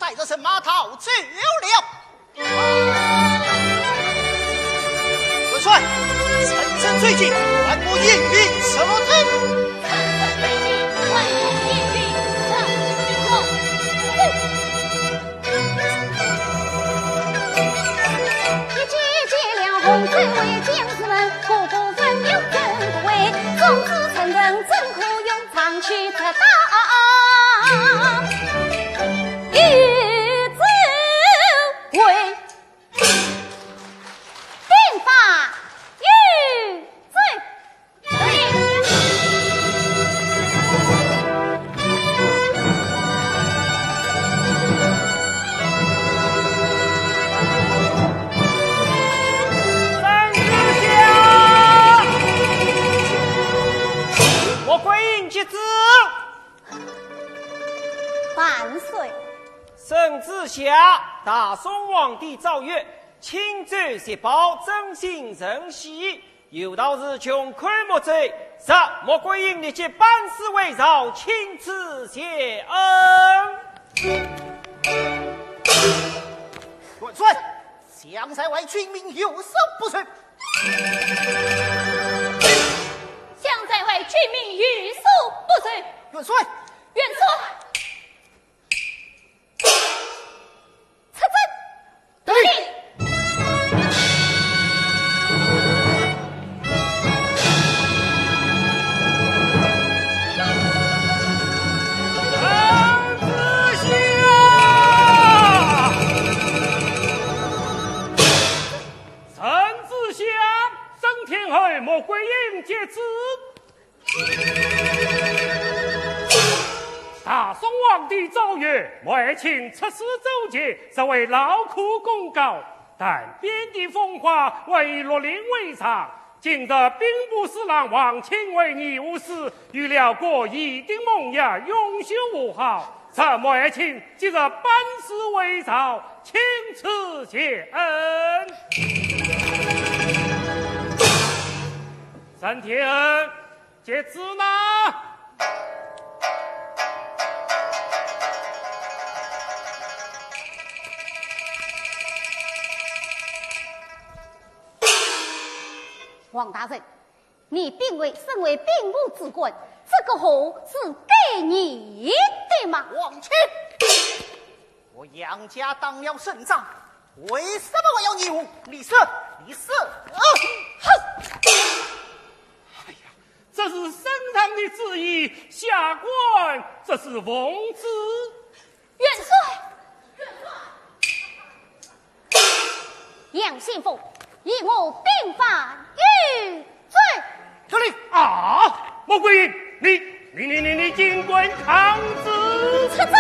带着人马逃走了。元帅，陈真罪犯，还不应允受审。陈真罪犯，还不应允受审。一见见了洪州卫将士们，个个人有真不为，总之陈真怎可用长驱直打？一之为兵法有罪。圣旨下，穆桂英接旨。万岁。圣旨下，大宋皇帝诏曰：钦奏捷报，朕心甚喜。 有道是穷寇莫追，若穆桂英立即班师回朝，钦此谢恩。元帅，将在外军命有所不受。将在外军命有所不受。元帅，元帅。 出征。得令。圣旨下，圣旨下，沈天侯穆桂英接旨。 大宋皇帝诏曰：穆爱卿出使周节，实为劳苦功高，但边地风化，还以绿林为常。今日兵部侍郎王钦为议和使，与辽国议定盟约，永续和好。召穆爱卿即日班师回朝，钦此谢恩。沈天侯， 接旨呐。王大人，你并未身为兵部之官，这个和是该议的吗？王钦，我杨家当了胜仗，为什么我要议和？你说，你说。啊！哼！哎呀， 这是圣上的旨意，下官这是奉旨。元帅，杨先锋，依我兵法有罪。这里啊，穆桂英，你，你，你，你，你尽管抗旨。出征。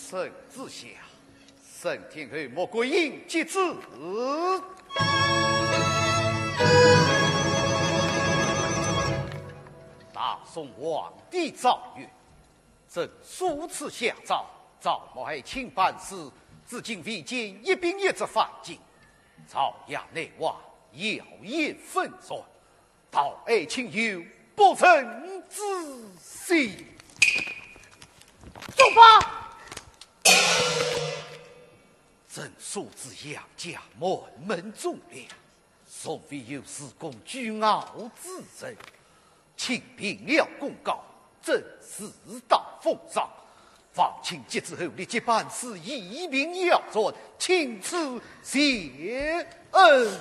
圣旨下， 沈天侯穆桂英接旨。大宋皇帝诏曰：朕数次下诏，召穆爱卿班师，至今未见一兵一卒返京，朝野内外，谣言纷传， 道爱卿有不臣之心。走吧。朕素知杨家满门忠良，从未有恃功倨傲之人。卿平了功高，朕自当封赏。 望卿接旨后立即班师，以平要传，钦此谢恩。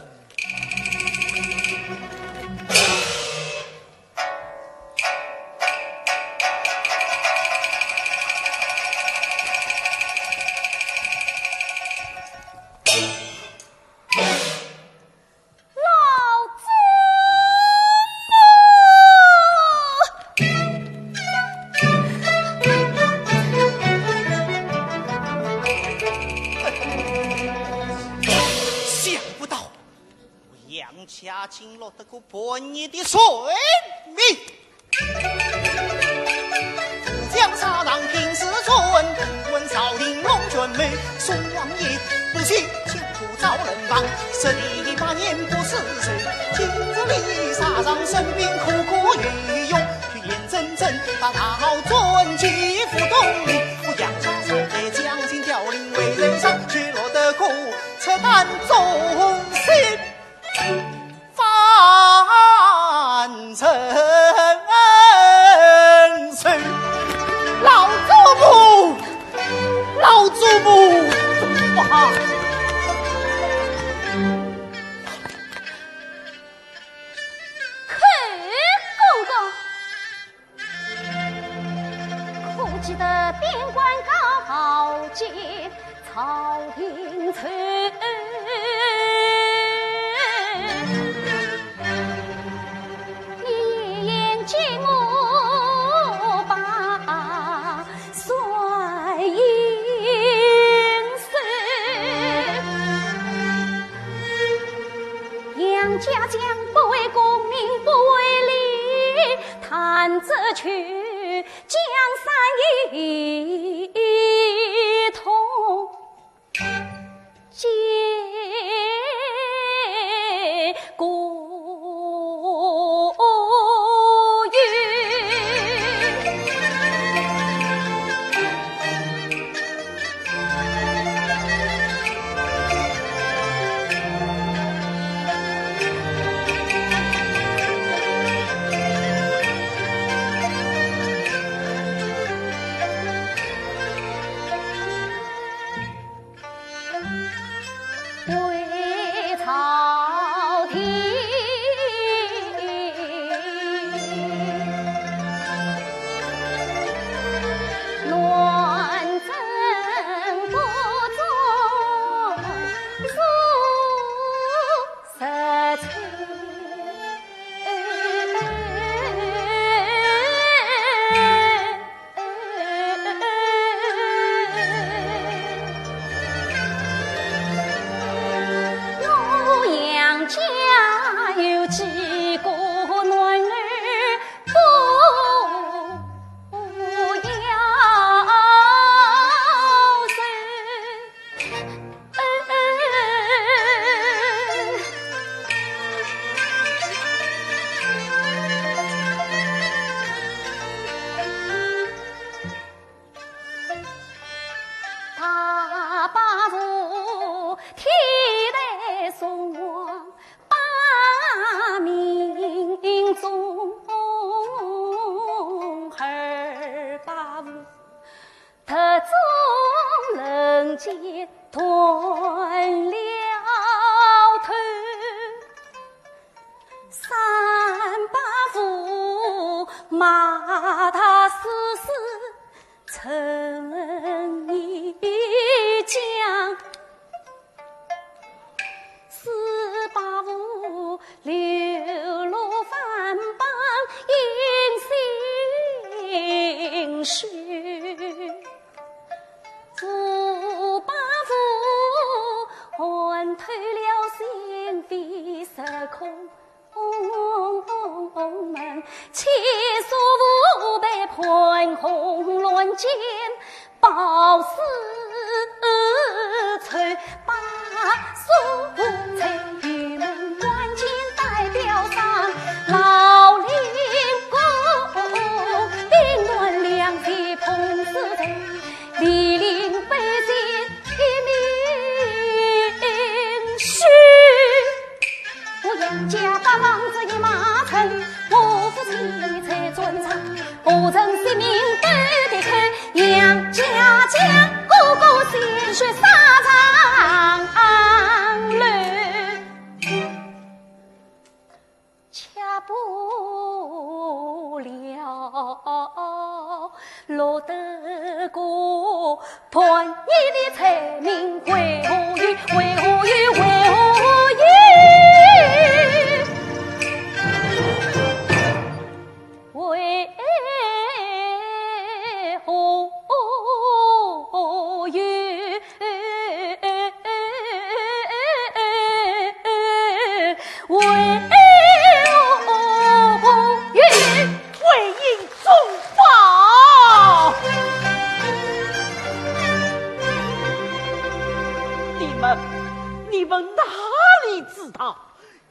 杨家竟落得个叛逆的罪名。 老祖母，老祖母，不好！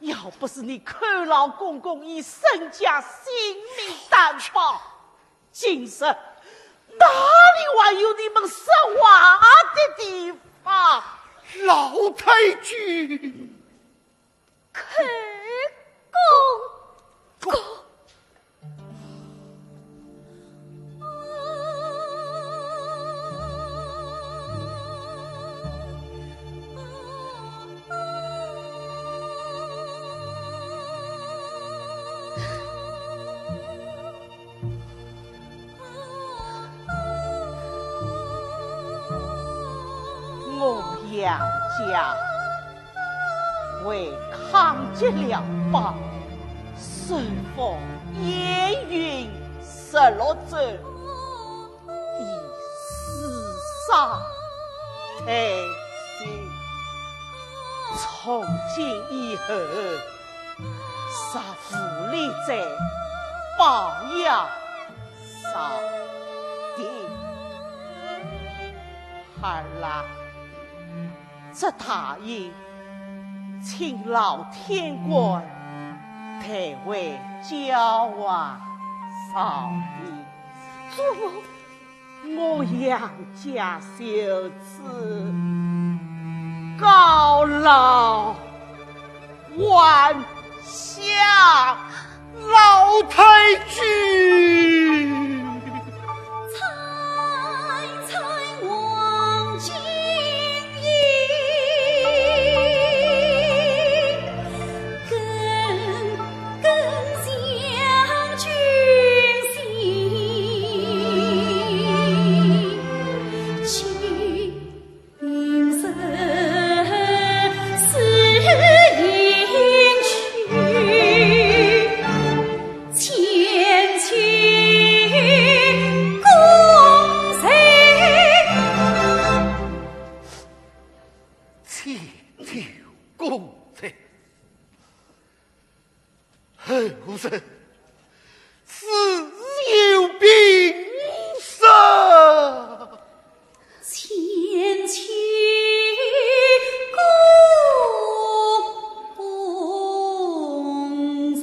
要不是你寇老公公以身家性命担保，今日哪里还有你们说话的地方？老太君，寇公公。 我杨家 为抗击辽邦，收复燕云十六州，以死伤退休。从今以后，若无力者，保佑上天。儿啊， 这大印，请老天官代为交还朝廷。祖母，我杨家就此告老还乡。 老太君。前去公子。 后人自有评说。前去公子。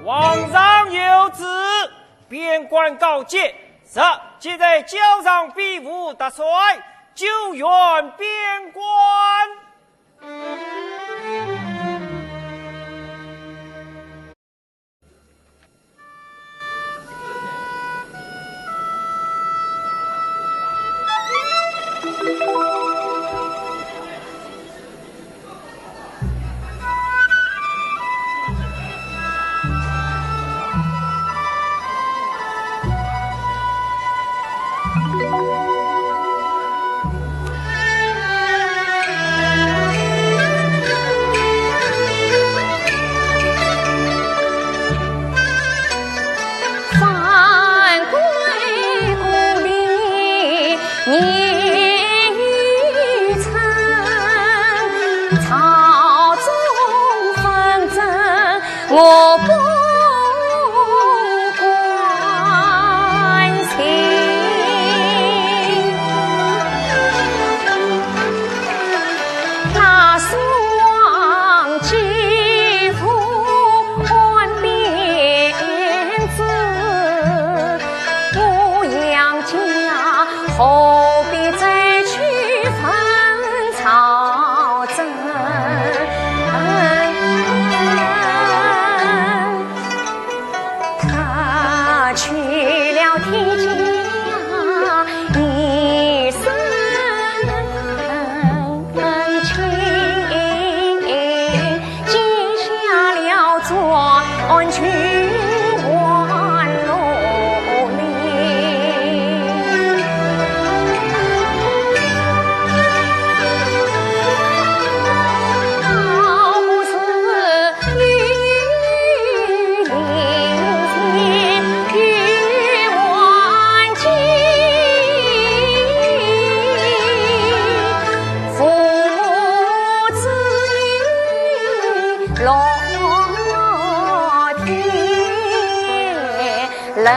皇上有旨，边关告急，即在校场比武，达帅救援边关。娘！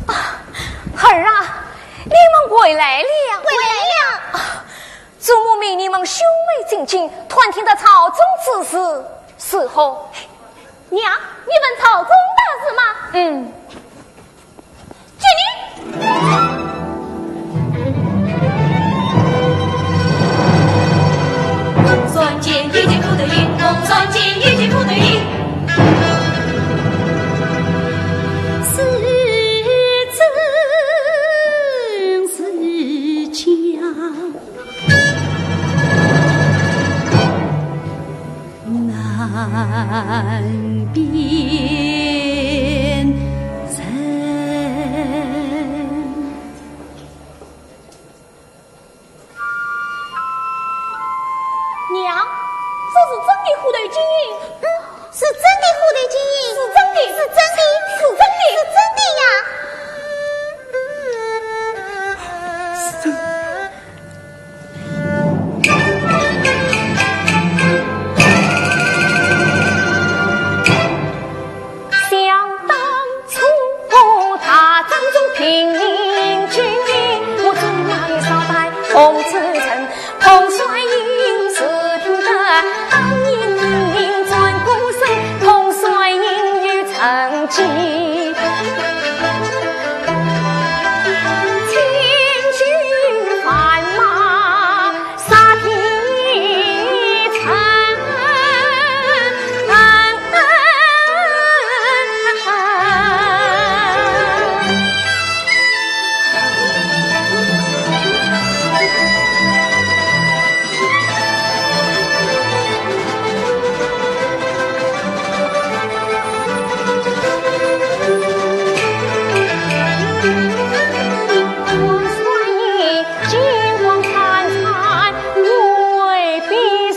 啊，儿啊，你们回来了。回来了。啊，祖母命你们兄妹进京，探听得朝中之事如何？娘，你问朝中大事吗？嗯。 娘，这是真的虎头金印？嗯，是真的虎头金印。是真的，是真的，是真的，是真的呀。是真的。 想当初，大张忠平定金印，我正要一朝拜洪之臣，洪帅印是听得，当年金印转孤身，洪帅印与臣见。千军万马 杀平城。金光灿烂，威逼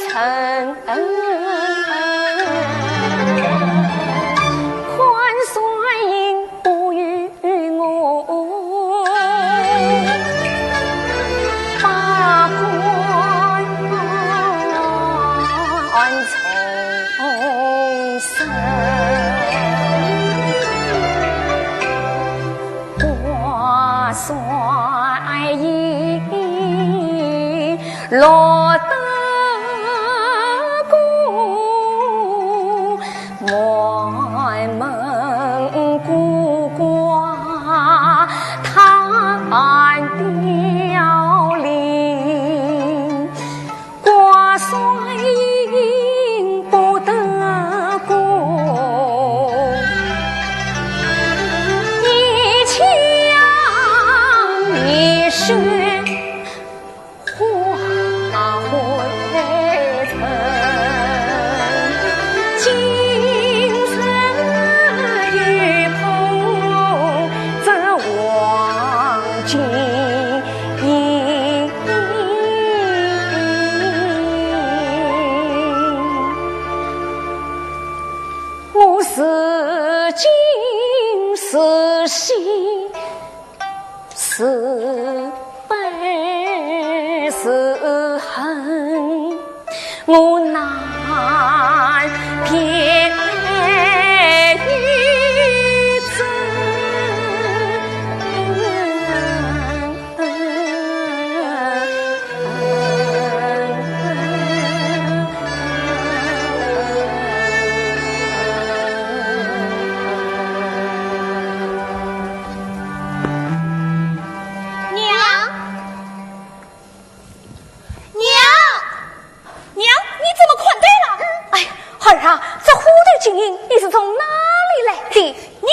人。看帅印不与我把官重审。 挂帅印落得个满门孤寡，谈飘零。 挂帅印不得过，一腔一血化灰尘。今日又碰这黄金 我是今是喜是悲是恨，我难辨于真。 娘，娘，娘，你怎么款待了？哎，儿啊，这虎头金印你是从哪里来的？娘！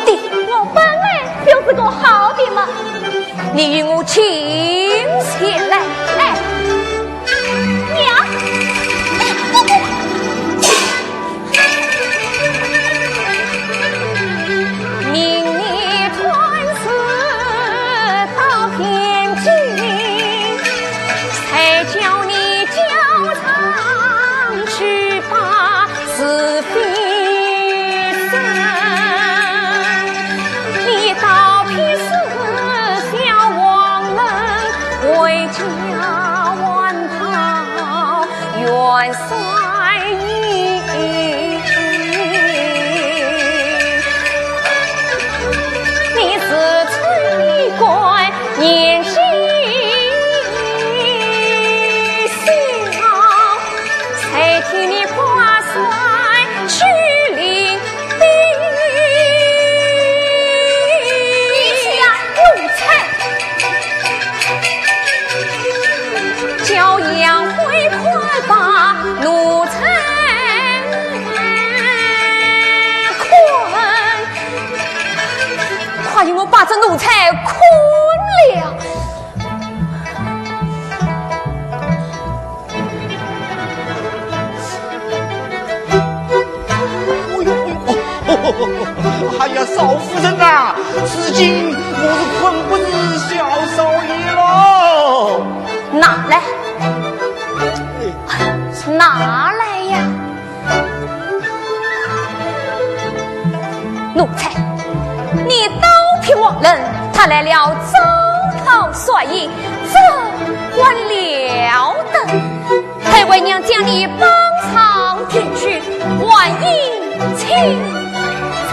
对，我本来就是个好的嘛。你与我近前来。哎，娘！命你传旨到边境，才叫你校场去把 是非身。你倒批是小王人，为家还讨元帅印。你自知你官年纪 小，谁替你挂帅去领兵？你家奴才！叫杨辉快把奴才捆！快与我把这奴才捆了！ 哎呀，少夫人呐，如今我是捆不住小少爷了。拿来，拿来呀！ 奴才，你倒批王人，他来了招讨帅印，这还了得？待为娘将你绑上前去，还印请罪。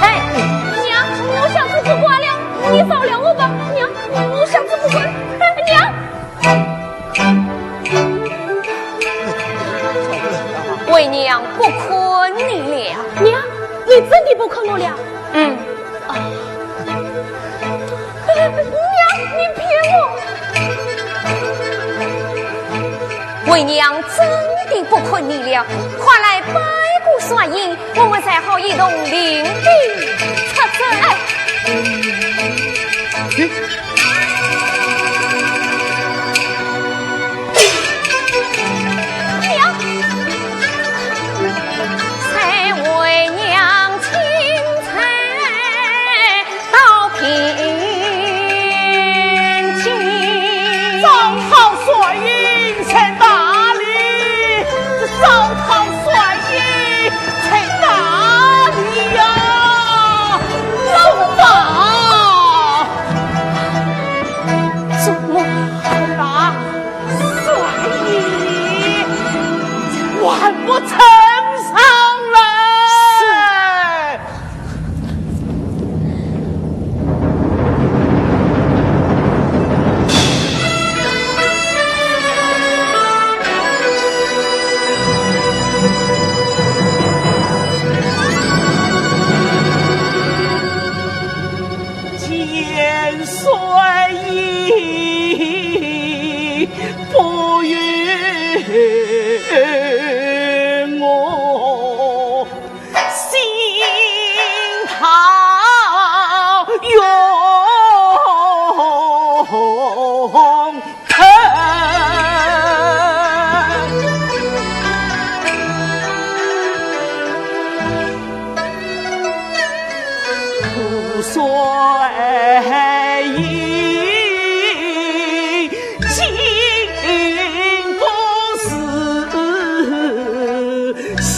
娘，我下次不管了，你饶了我吧，娘，我下次不管了，娘。 为娘不捆你了。娘，你真的不捆我了？嗯。啊。娘，你骗我！为娘真的不捆你了，快来拜过帅印， 我们才好一同领兵出征。哎，娘，待为娘请罪。 到边境。招讨帅印在哪里？这招讨帅印在哪里呀？怎么办？怎么？那帅印还不呈上来？是。 见帅印不与我 心头永疼。苦酸意。 今不是西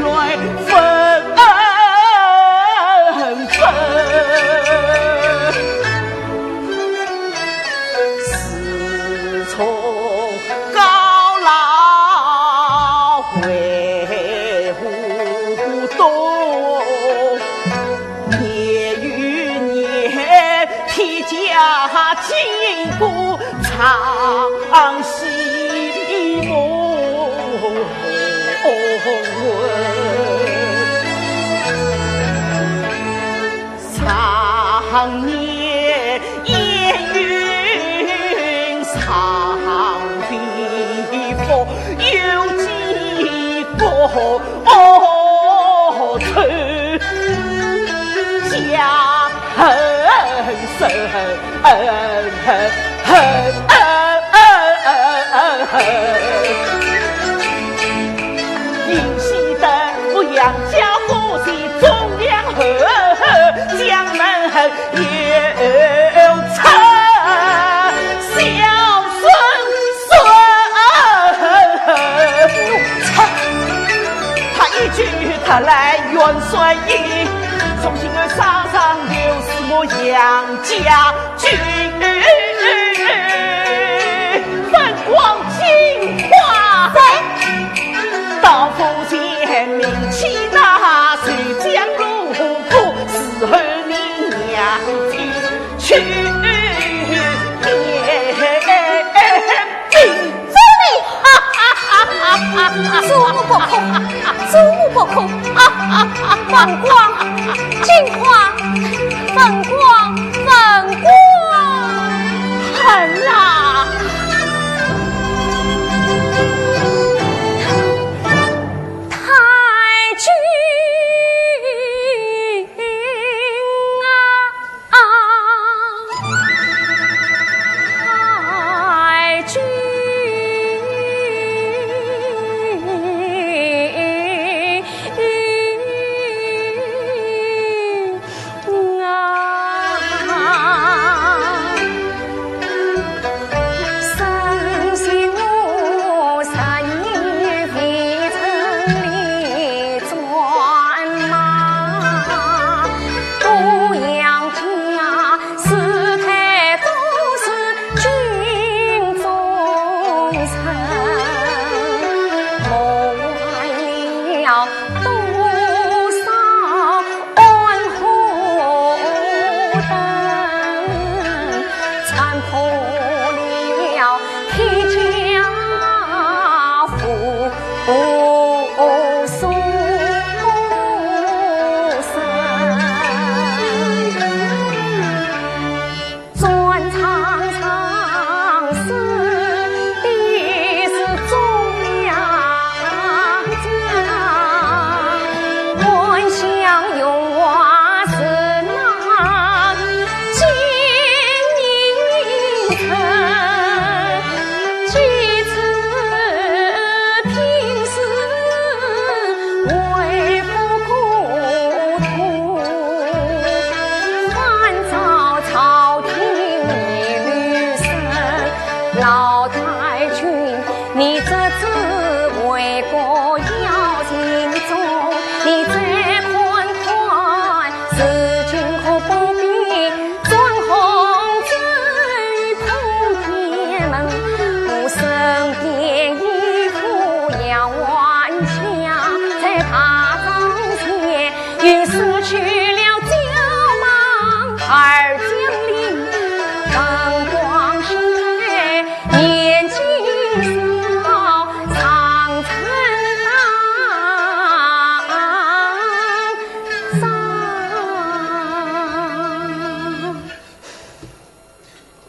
来纷纷，自从高老回吴东。 年与年，披甲金鼓唱戏文。常年烟云上地府，有几个 哦，愁。云溪登我杨家府，是忠良后，将门后有车小孙孙。他一句他来元帅印，从今后上上就是我杨家 君。文广金花。在。到府前命起那水江路过，伺候你娘亲去见兵。走你！哈哈哈哈哈！做我不可，做我不可！哈哈哈哈！文广金花。 文广，文广。儿啊！太君啊，太君。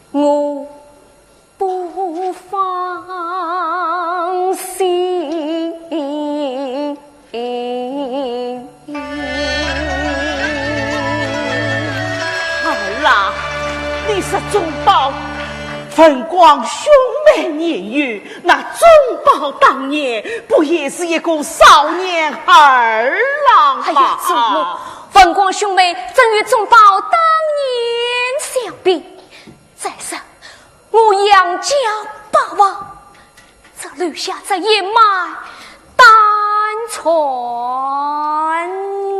我不放心。儿啊，你说忠报，文广兄妹年幼，那忠报当年不也是一个少年儿郎吗？哎呀，祖母，文广兄妹怎与忠报当年相比？再说， 我杨家八房，只留下这一脉单传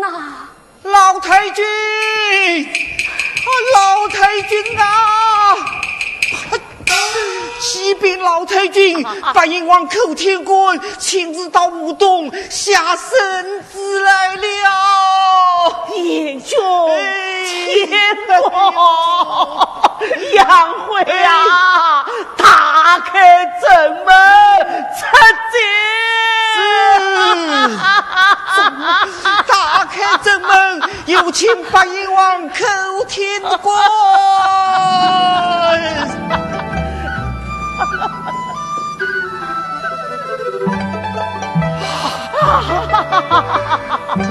呐。老太君，啊，老太君啊！启禀老太君，八贤王寇天官亲自到吴东下圣 旨来了。贤君，哎。天王，杨辉啊，哎。打开正门，出进。是。打开正门，有请八贤王寇天官。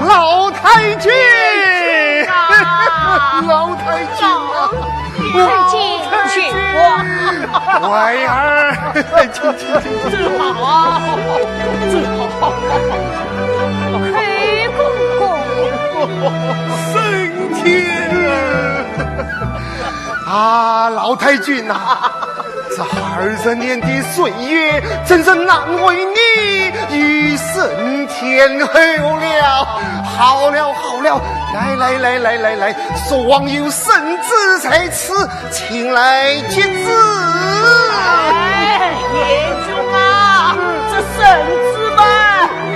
老太君，老太君啊！拜见君王。孩儿，请，请，请，请。走好，走好。krekomkom。升天啊！啊，老太君呐，这二十年的岁月，真是难为你与升天后了。好了，好了，来，来，来，来，来，来，说王爷圣旨在此，请来接旨。哎，贤君啊，这圣旨嘛，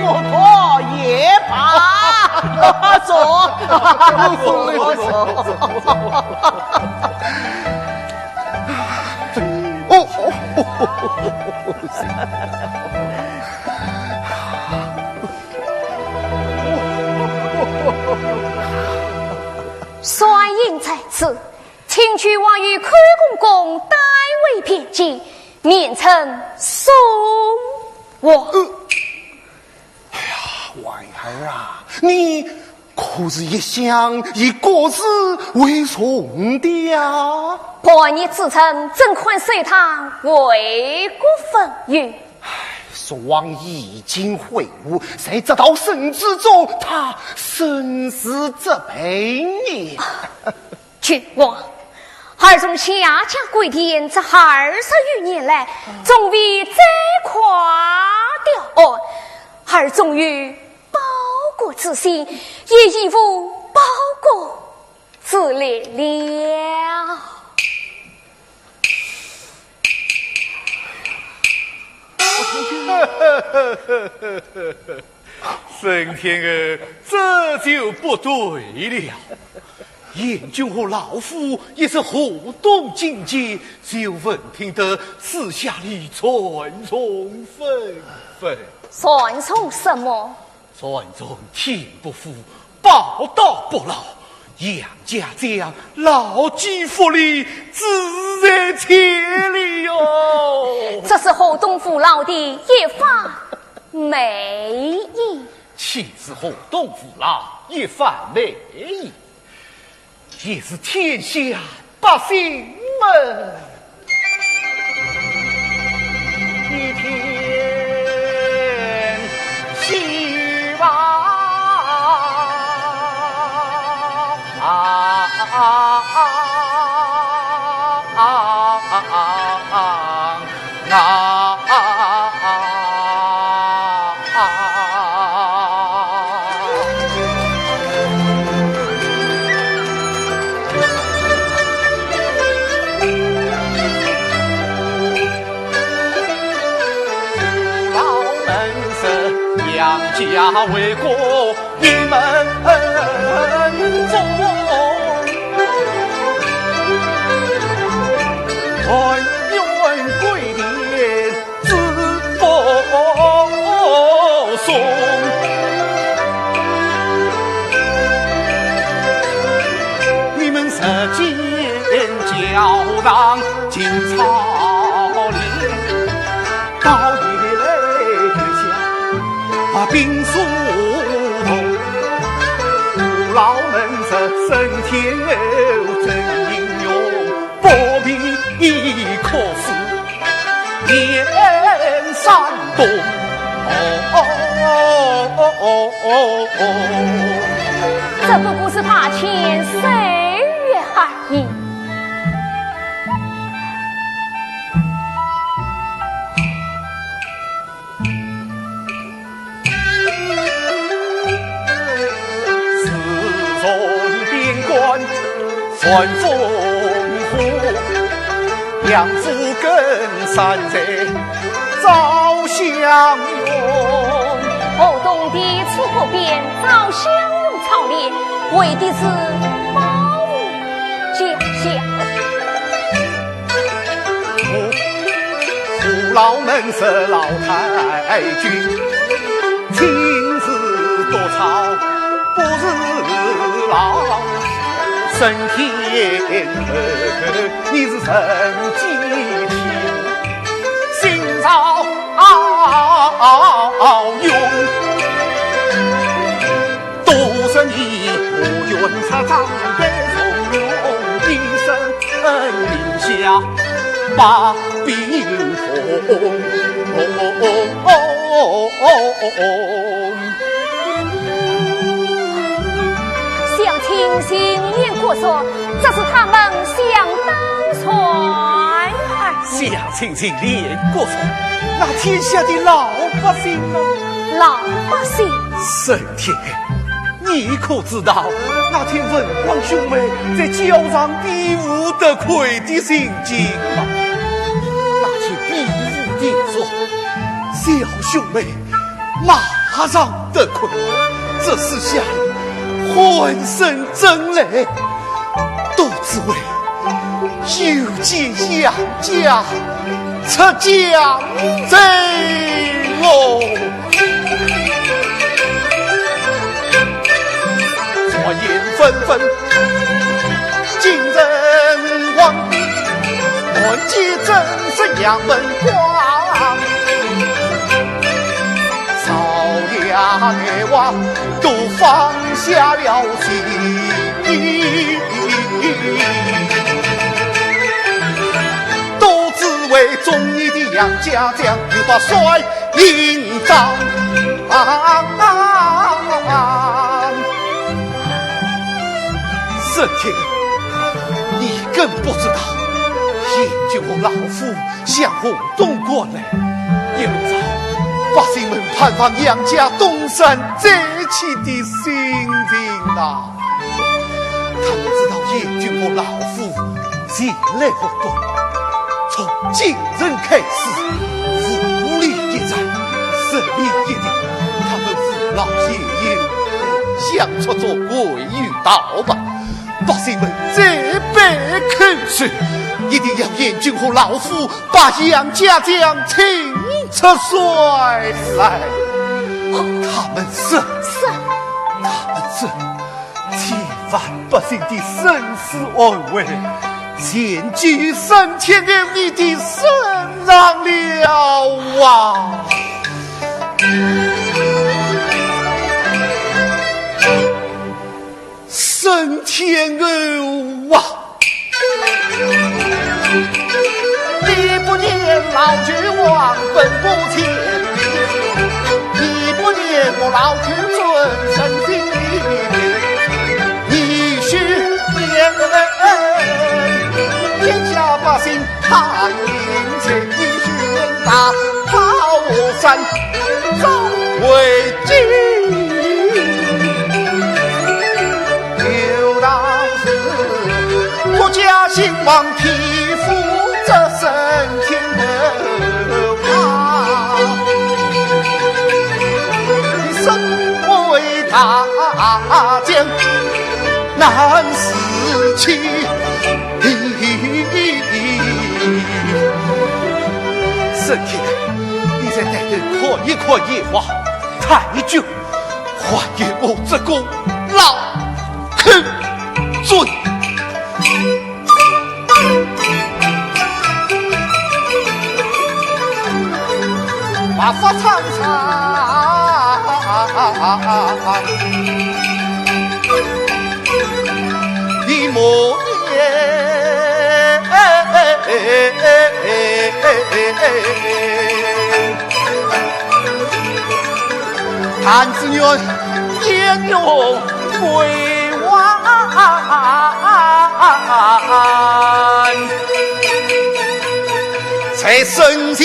不读也罢。坐，坐，坐。哦，哦，传印在此，请君王与krekomkom代为辩解，免臣送还。哎呀，孩儿啊，你可是一向以国事为重的呀？叛逆之臣，怎敢随他为国分忧？说王爷已经悔悟，在这道圣旨中，他深自责备呢。君王，儿从夏家归田这二十余年来，从未再跨条岸，儿终于报国之心，也义无报国之力了。升天后，这就不对了。贤君和老夫也是互动境界，就闻听得私下里传颂纷纷。传颂什么？ 传颂天不负，报道不老，杨家将老骥伏枥，志在千里哟。这是河东父老的一番美意。岂是河东父老一番美意？ 也是天下百姓们一片希望啊！ 这不过是大千岁月而已。 河东地处河边，赵襄阳操练，为的是保护家乡。 多少年，我愿出征，被重用的想亲亲念国错，这是他们想当然。哎，想亲亲念国错，那天下的老百姓呢？老百姓？沈天，你可知道那天文广兄妹在校场比武得魁的情景吗？那天比武结束，小兄妹马上得魁，这四下浑身震雷，都只为有见杨家出将阵哦。传言纷纷，京城狂，满街争声杨门关。 少爷爱娃都放下了心，都只为中意的杨家将，又把帅印章。沈天，你更不知道，贤君和老夫 向河东赶来，一路上，百姓们盼望杨家东山再起的心情呐。他们知道贤君和老夫前来河东，从进城开始，五里一寨，十里一亭，他们扶老携幼，想出做鬼与道吧。 百姓们这般口水，一定要贤君和老夫把杨家将请出山来。他们说，说，他们说，千万百姓的生死安危，全在沈天侯你的身上了啊！ 沈天侯啊！你不念老君王本不前，你不念我老君尊神心，你须念天下百姓 他应在一群人大炮山中为君。有道是国家兴亡，匹夫者沈天侯啊。身为大将，难辞其 沈天侯，你再抬头看一看阎王太君，还有我这个老寇准。白发苍苍。 你莫言，谈之远，焉用归还？在身前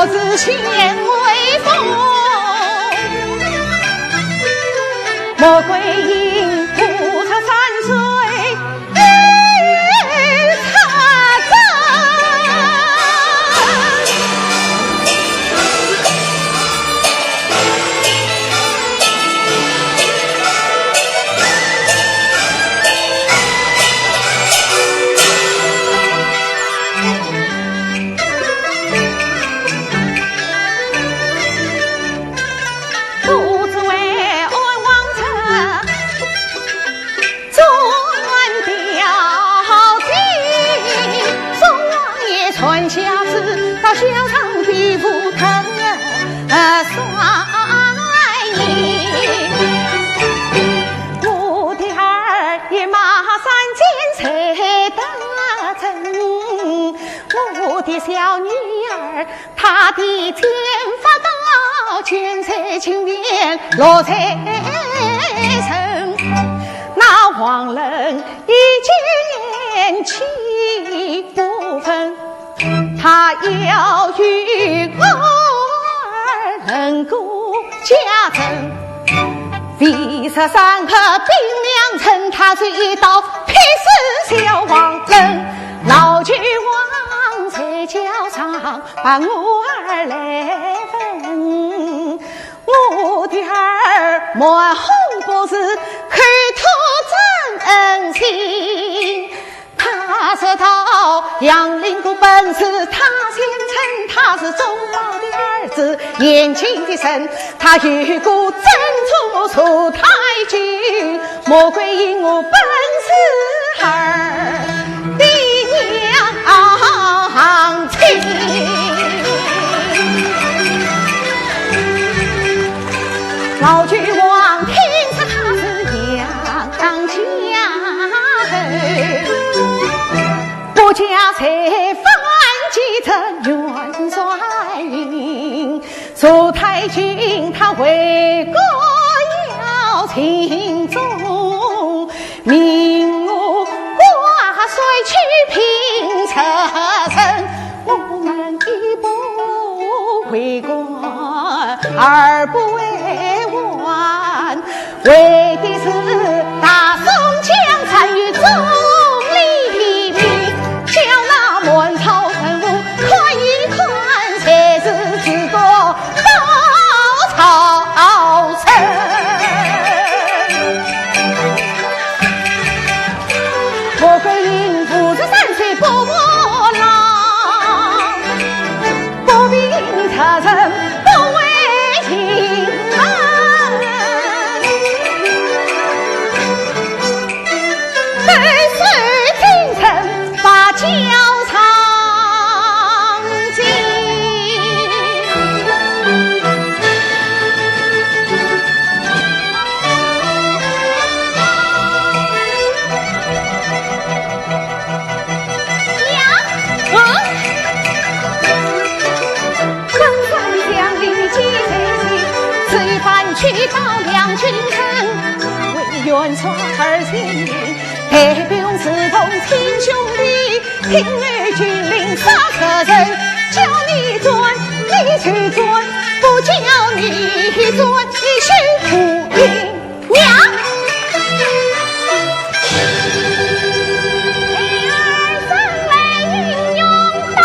自显威风。穆桂英五十三岁，一插针。我的小女儿，她的剑法刀剑在琴弦落在身，那王伦一见气不愤，他要与我儿论过家政。为十三个兵良辰，他是一刀劈死小王伦。老君王在轿上 把我儿来问，我的儿瞒哄不是，口吐真心。他说道杨林个本事，他先称他是忠厚的儿子，严谨的人，他有个曾祖母坐太君， 穆桂英我本是儿的娘亲。老君王听说他是杨家后，不加再反击这元帅营。 坐太君他回国要尽忠，命我挂帅去平车城，我们一不为官，二不为患， 为的是大宋江山与总理命，叫那满朝文武看一看，谁是治国高超人。我本五十三岁不服老， 不平他人不为情分，非是精神把交上进。 呀，嗯？昆山将领几千人，此番去到两军阵，为元帅而前行，带兵如同亲兄弟，听候军令杀客人，叫你转，你就转，不叫你转，你休不应。 娘。孩儿身为英雄胆，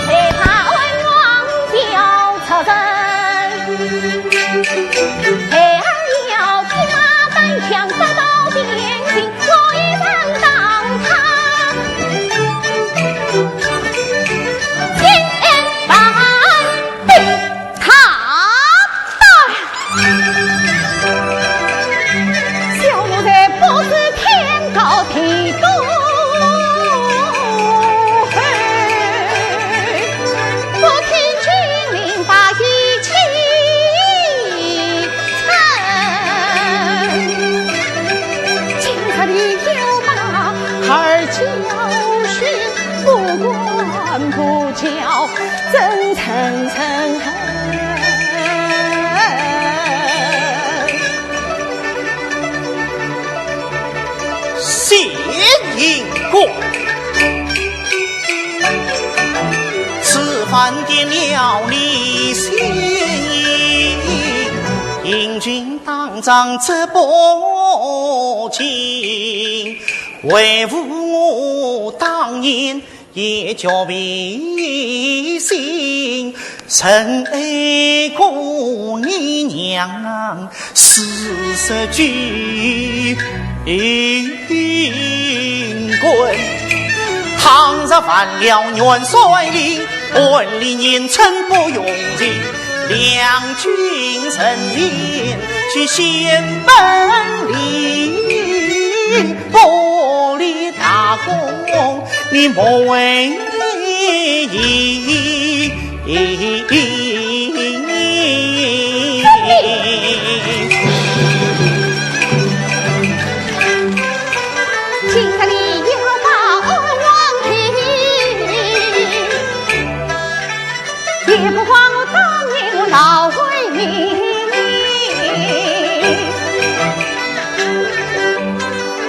谁怕安王要出征？孩儿要骑马单枪，不冒兵行，我一人当差千万兵。 他打。小奴才不知天高地厚，不听军令把义气称。今日里有马儿教训，不管不教， 真诚诚恳。谢英公。点了你心，因君打仗这不轻，为父我当年也叫背信，曾爱过你娘四十九。 滚！倘若犯了元帅令，管理年成不用情，两军阵前去显本领，不立大功你莫为意。 今日你要把我忘记，也不忘我当年老为你，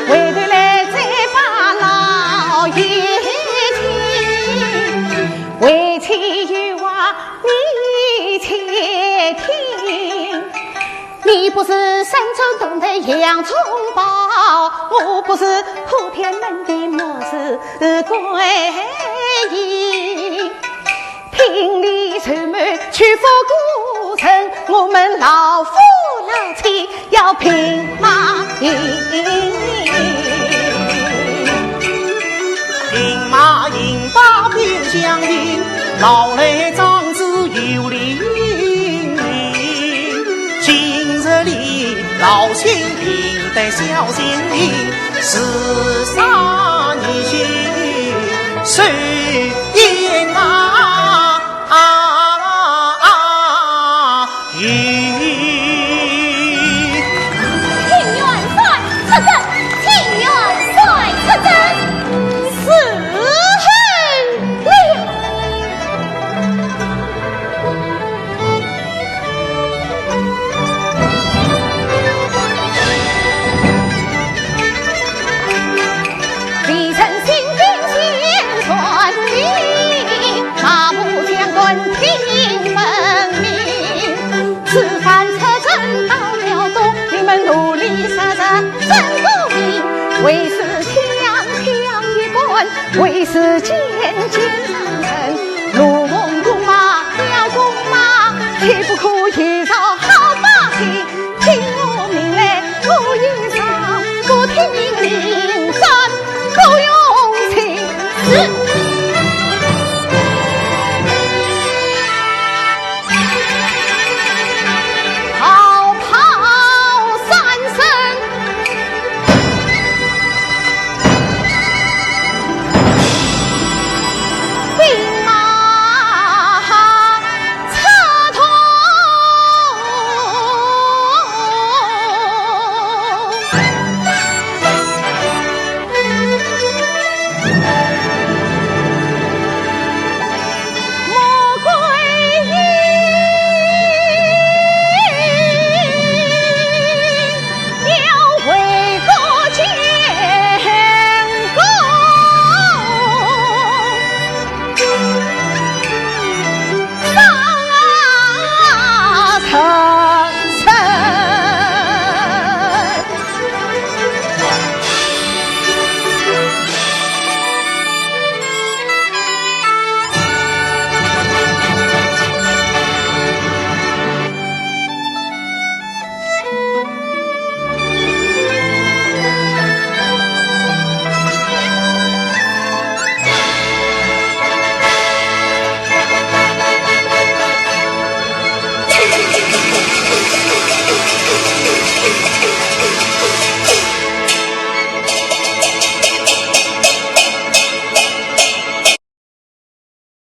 回头来再把老爷请，为妻有话你且听。 你不是山中洞的杨宗保，我不是破天门的莫氏桂英。聘礼筹谋去赴故城，我们老夫老妻要兵马营。兵马营把兵相迎，老来长子有礼。 今日里老亲命得小心领，是啥你去受宴啊？啊，啊，啊，与。请元帅出征，请元帅出征。伺候了。 李成新兵先传令，马步将官听分明。此番出征到辽东，你们努力杀杀真功名，为是枪挑一官，为是奸奸